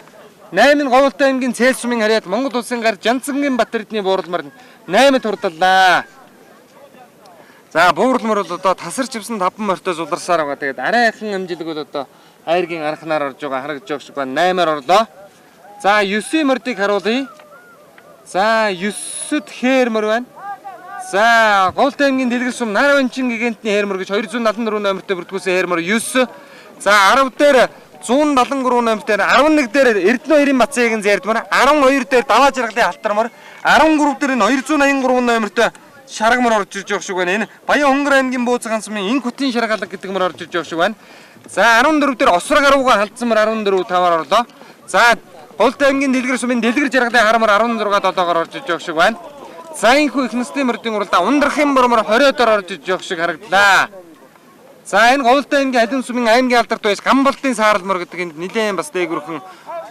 A: 8 нь Говьлтай аймгийн Цээл сумын харьяат Монгол улсын гар Жанцангийн Бат-Эрдэнэ буурлмар 8 турдаллаа. За буурлмар бол одоо тасарч явсан 5 морьтой суларсаар байгаа. Тэгээд арайхан амжилг бол одоо айргийн арханаар орж байгаа харагдаж байгаа шиг байна. 8-аар орлоо. За 9-ийн мордыг харуулъя. За 9-д хээр мор байна. За Говьлтай аймгийн Дэлгэр сум Нарванчин гигантны хээр мор гэж 274 номертой бүртгүүлсэн хээр мор 9. За 10 дээр 173 номер дээр 11 дээр Эрдэнэ хоёрын Бацын зээрдмөр, 12 дээр Даваа жаргалын алтармор, 13 дээр энэ 283 номертой шаргамар орж ирж байгаа шиг байна. Энэ Баян Хонгор аймгийн Бууцгаан сумын Инх хотын шаргалаг гэдэг мөр орж ирж байгаа шиг байна. За 14 дээр Осрог арвууга халдсан мөр 14 таваар орлоо. За Говьлтай аймгийн Дэлгэр сумын Дэлгэр жаргалын харамар 16-7-оор орж иж явах шиг байна. За энэхүү их насны мордын уралдаан ундрахын бормор 20-доор орж иж явах шиг харагдлаа. За энэ Говьлтай аймгийн Алин сумын аймгийн алдарт байж Гамболтын сааралмор гэдэг энд нэлээд бас дээгүрхэн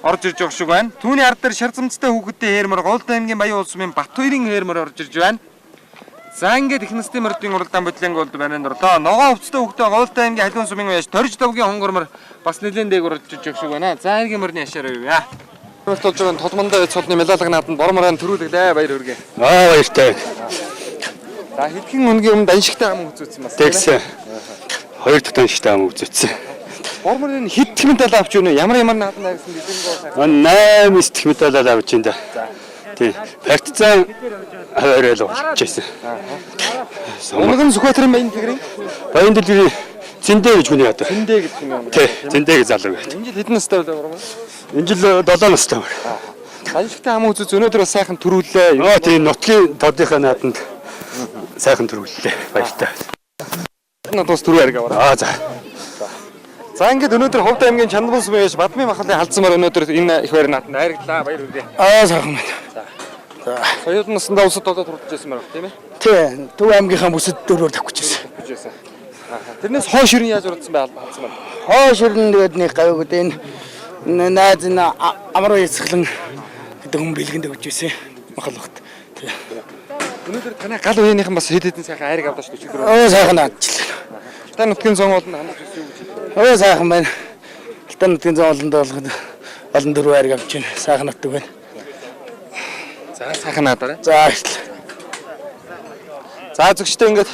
A: орж ирж явах шиг байна. Түүний ард дээр шар замцтай хүүхэдтэй хээрмөр Говьлтай аймгийн Баян улс сумын Батбоёрын хээрмөр орж ирж байна. За ингээд их насны мордын уралдаан бодлонг болд барианд орлоо. Ногоон хувцастай хүүхдээ Говьлтай аймгийн Халиун сумын уяаж Торж давгийн хонгормор бас нэлээд дээгүр орж ирж явах шиг байна. За эргийн морины яшаар явъя. Болж байгаа толмондоо цолны мелалга нааданд бормороо төрүүлгэлээ, баяр хүргэе.
B: Аа, баяртай.
A: За хэдхэн өнгийн өмнө даншигтай ам үзүүлсэн бас.
B: Тэгсэн. Хоёр дахь даншигтай ам үзүүлсэн.
A: Борморын хэд медаль авч өгнө? Ямар ямар нааданд авсан дэлгэрэнгүй сайхан.
B: 8 9 медаль авч байна да. Тий. Партизан хоёроо л болчихсон.
A: Унган Сүхбаатарын Баян дэлгэрийн
B: Баян дэлгэрийн Зэндээ гэж хүний одоо.
A: Зэндээ гэдэг юм.
B: Тий, Зэндээ гэж залуу байт.
A: Энэ жил хэдэн настай байлаа бормор?
B: Энэ жил 7 настай байна.
A: Даншигтай ам үзүүц өнөөдөр бас сайхан төрүүллээ.
B: Аа, тий, нутгийн тодынхаа нааданд сайхан төрүүллээ. Баяртай.
A: Надад бас түрүү ариг аваа.
B: Аа, за.
A: За ингээд өнөөдөр Ховд аймгийн Чанбан сумын яш Бадмын махлын халдсан мор өнөөдөр энэ их байр нааданд айрагдлаа. Баяр хүргэе.
C: Аа, сайхан байна.
A: За. Соёл насандаа улсад долоо турдж байсан мөр тийм ээ?
C: Тий, Төв аймгийнхаа бүсэд дөрөөр тавьчих байсан.
A: Тавьж байсан. Тэрнээс хойш ер нь яаж урдсан бай халдсан мор?
C: Хойш ер нь тэгээд нэг гавьгууд энэ найз энэ Амруу Яцглан гэдэг хүн бэлгэнд өгч байсан. Махалгат. Тий.
A: Өнөөдөр танай гал үеийнхэн бас хэд хэдэн сайхан айраг авлаа шүү дээ.
C: Оо, сайхан наадчлаа.
A: Алтан нутгийн зон олонд хандаж ирсэн юу гэж хэлээ.
C: Оо, сайхан байна. Алтан нутгийн зон олонд болгоод олон дөрөв айраг авч байна. Сайхан нутаг байна.
A: За сайхан наадаарай.
C: За баярлалаа.
A: За зөвчтэй ингээд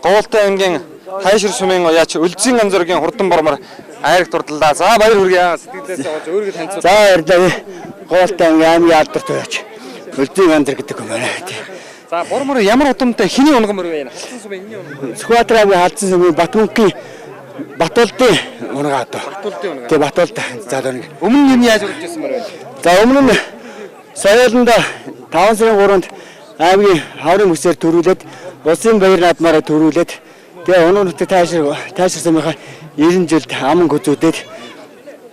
A: Говьлтай аймгийн Тайшир сумын уяач Өлзийн ганзоргийн хурдан бормор айраг дурдлаа. За баяр хүргэе. Сэтгэлээс аваад өөрийгөө танилцуул.
C: За баярлалаа. Говьлтай аймгийн аймгийн алдарт уяач Өлзийн ганзар гэдэг хүн байна.
A: За бормор ямар удамтай хиний унган мөр вэ? Халдсан сумын энэний унган.
C: Сүхбаатар аймгийн халдсан сумын Батмөнхийн Батулдын унгаа одоо.
A: Батулдын унгаа.
C: Тэгээ Батулд залуу нэг.
A: Өмнө нь яаж урдж ирсэн мөр вэ?
C: За өмнө нь соёолонд 5 сарын 3-нд аймгийн хаврын бүсээр төрүүлээд улсын баяр наадмаараа төрүүлээд тэгээ өнөө нутаг таашир сумынхаа 90 жилд аман гүзүүдэд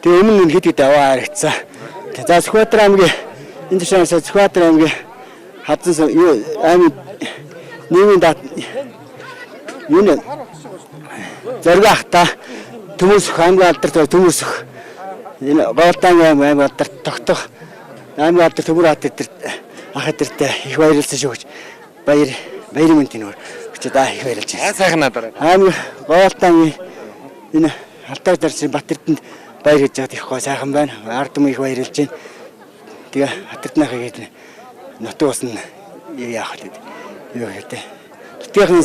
C: тэгээ өмнө нь хэд хэд аваа харагдсан. За Сүхбаатар аймгийн энэ тушаанаас Сүхбаатар аймгийн хадсан юу аймгийн нийгмийн дат юу зориг ахта Төмөрсөх аймгийн алдарт Төмөрсөх энэ Говьлтайн аймгийн алдарт тогтох аймгийн алдарт Төмөр хат эдэр ах эдэртэй их баярлсан шүү гэж баяр баярын мэнд энэ өчөө да их баярлж байна.
A: Сайхан наадаарай.
C: Аймгийн Говьлтайн энэ Алтай дарсын Бат Эрдэнэт баяр хийж байгаад их гоо сайхан байна. Ард түмэн их баярлж байна. Тэгээ Бат Эрдэнэхээ гээд нутаг ус нь яах вэ? Юу гэдэг. Нутгийн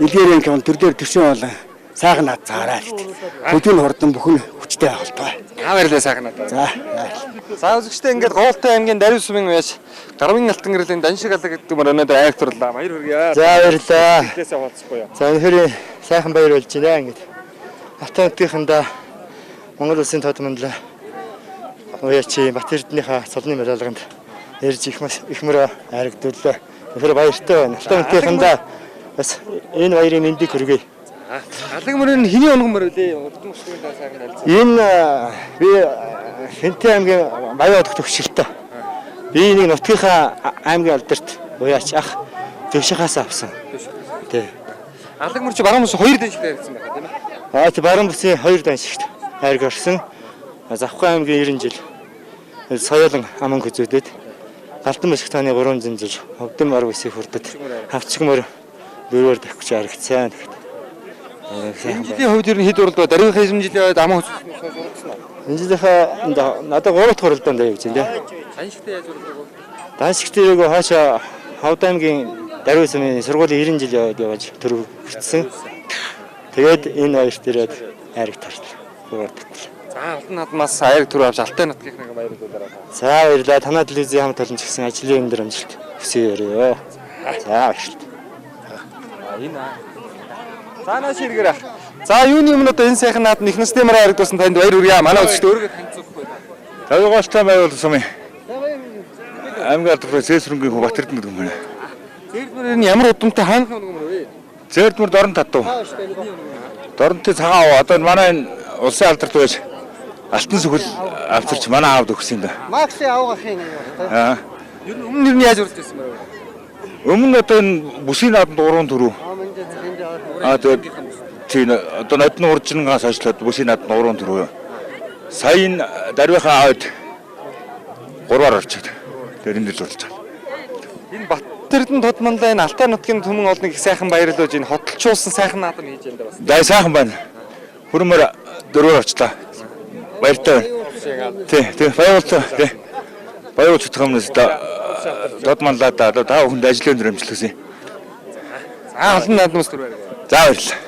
C: илгээрэн кон төр дээр төвшин болон сайхан над заараа гэдэг. Хөдөө хурдан бүхэн хүчтэй байх болтугай.
A: Аа баярлалаа сайхан надаа.
C: За баярлалаа.
A: За үзэгчдээ ингээд Говьлтай аймгийн Дарив сумын уяаж Гарвын алтан гэрлийн Даншиг алга гэдэг мөр өнөөдөр айраг турлаа. Баяр хүргэе.
D: За баярлалаа.
A: Сэтгэлээсээ хуваалцахгүй юу.
D: За өнөхөр сайхан баяр болж байна ингээд. Алтан нутгийнхандаа Монгол улсын тод мандлаа уяачи Бат Эрдэнийхээ цолны медалганд ирж их мөрөө айрагдууллаа. Өнөхөр баяртай байна. Алтан нутгийнхандаа бас энэ баярын мэндийг хүргэе.
A: Алаг мөрийн хэний унган мөр үлээ. Урдан өсгөн даа сайхан танилцсан.
D: Энэ би Хэнтэй аймгийн Баян одогт төвшөлтөө. Би нэг нутгийнхаа аймгийн алдарт уяач ах төвшихаас авсан. Тий.
A: Алаг мөр чи баруун бүс хоёр дэншигт харагдсан байна тийм ээ.
D: Аа тий, баруун бүсийн хоёр даншигт хайрг орсон. Завхаа аймгийн 90 жил соёолон аман хөзөөдөд Галдан бүсгтааны 300 жил Ховдын мор бүсийг хүрдэд хавцг мөр дөрвөөр давхиж харагдсан.
A: Энэ жилийн хувьд ер нь хэд уралд ба Дарив хайсам жилийн хувьд аман хөзөөсөн уралдсан уу?
D: Энэ жилийнхаа надад 3 дахь уралдаанд явж байна.
A: Даншигт яаж уралдаг вэ?
D: Даншигт ирээгүй хаашаа Ховд аймгийн Дарив сумын сургуулийн 90 жил яваад явж төрөвчсөн. Тэгээд энэ хоёрт ирээд хайрг тарлаа. Гурав дахь.
A: За алтан наадмаас айраг төрөв авч Алтай нутгийнхныг баярлуулаарай.
D: За баярлалаа. Танай телевизийн хамт олон ч гэсэн ажлын өндөр амжилт хүсье. За баярлалаа.
A: Энэ За нааш хэрэгээр ах. За юуны өмнө одоо энэ сайхан наадам их насны мөрөө харагдуулсан танд баяр хүргье. Манай үзэгчд өөрийгөө танилцуулахгүй.
E: Тавигоолтой байвал сумын аймгийн алдартай Цэсрэнгийн хүн Бат Эрдэнэ гэдэг юм байна.
A: Зээрдмөр нь ямар удамтай хаанхын унган мөр вэ?
E: Зээрдмөр дорн татуу. Доронтой цагаан ав. Одоо манай энэ улсын алдарт байж Алтан сүхэл авчирч манай аавд өгсөн юм да.
C: Макси авах юм юу?
E: Аа.
A: Ер нь өмнө нь яаж урьж байсан бэ?
E: Өмнө одоо энэ бүсийн наадамд 3 төрөв. Аа тэгээд тийм одоо нодны уржингаас ажиллаад бүсийн наадамд 3 төрөв. Сая энэ дарвийнхаа аавд 3-аар орчод. Тэгээд энэ дэр зурж байгаа.
A: Энэ Бат-Эрдэнэ тод манлай энэ Алтай нутгийн түмэн олныг их сайхан баярлуулж энэ хотолчуулсан сайхан наадам хийж энэ бас.
E: Да сайхан байна. Хүрмээр дөрвөөр орчлаа. Баяртай байна. Тий, тий, баярлалаа. Тий. Баяр утгах юмнаас дод манлаа да та бүхэнд ажлын өндөр амжилт хүсье.
A: За олон наадмаас түр баяр.
E: За баярлалаа.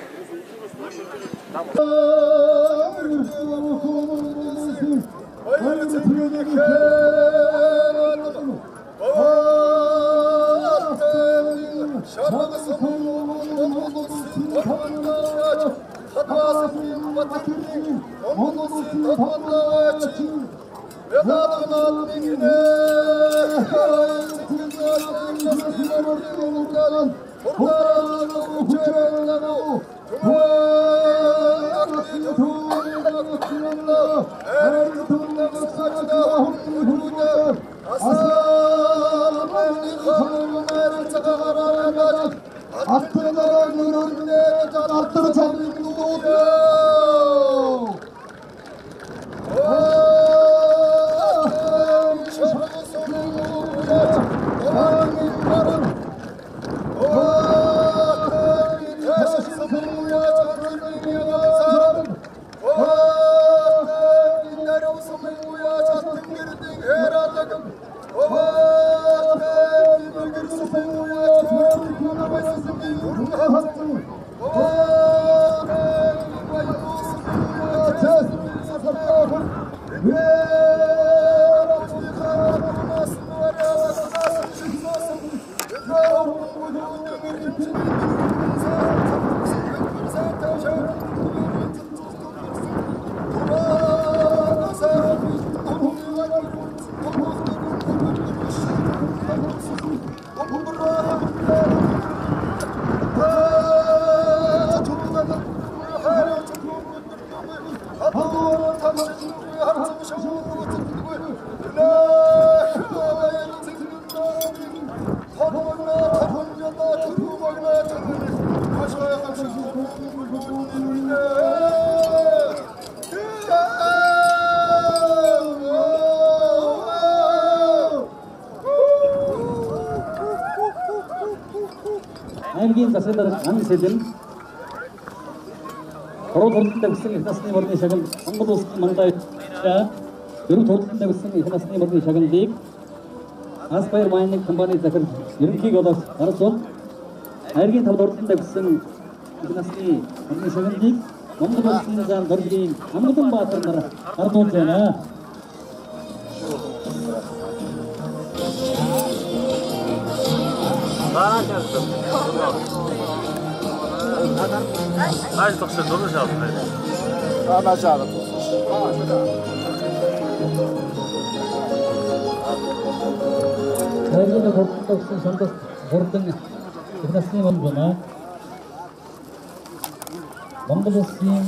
F: Аймгийн засгийн дарга Ан Сэлэн гурав хурлын давхсан их насны морины шагнал Монгол улсын мандаа дөрөв хурлын давхсан их насны морины шагналыг Aspire Mining компани захирал ерөнхий голоос гаргасан. Аймгийн тав хурлын давхсан их насны морины шагналыг Монгол улсын зам дөрвийн Амгалан Баатар нар гардуулж байна. Аймгийн хурлын давхсан шандас хурдан их насны морины байна. Монгол улсын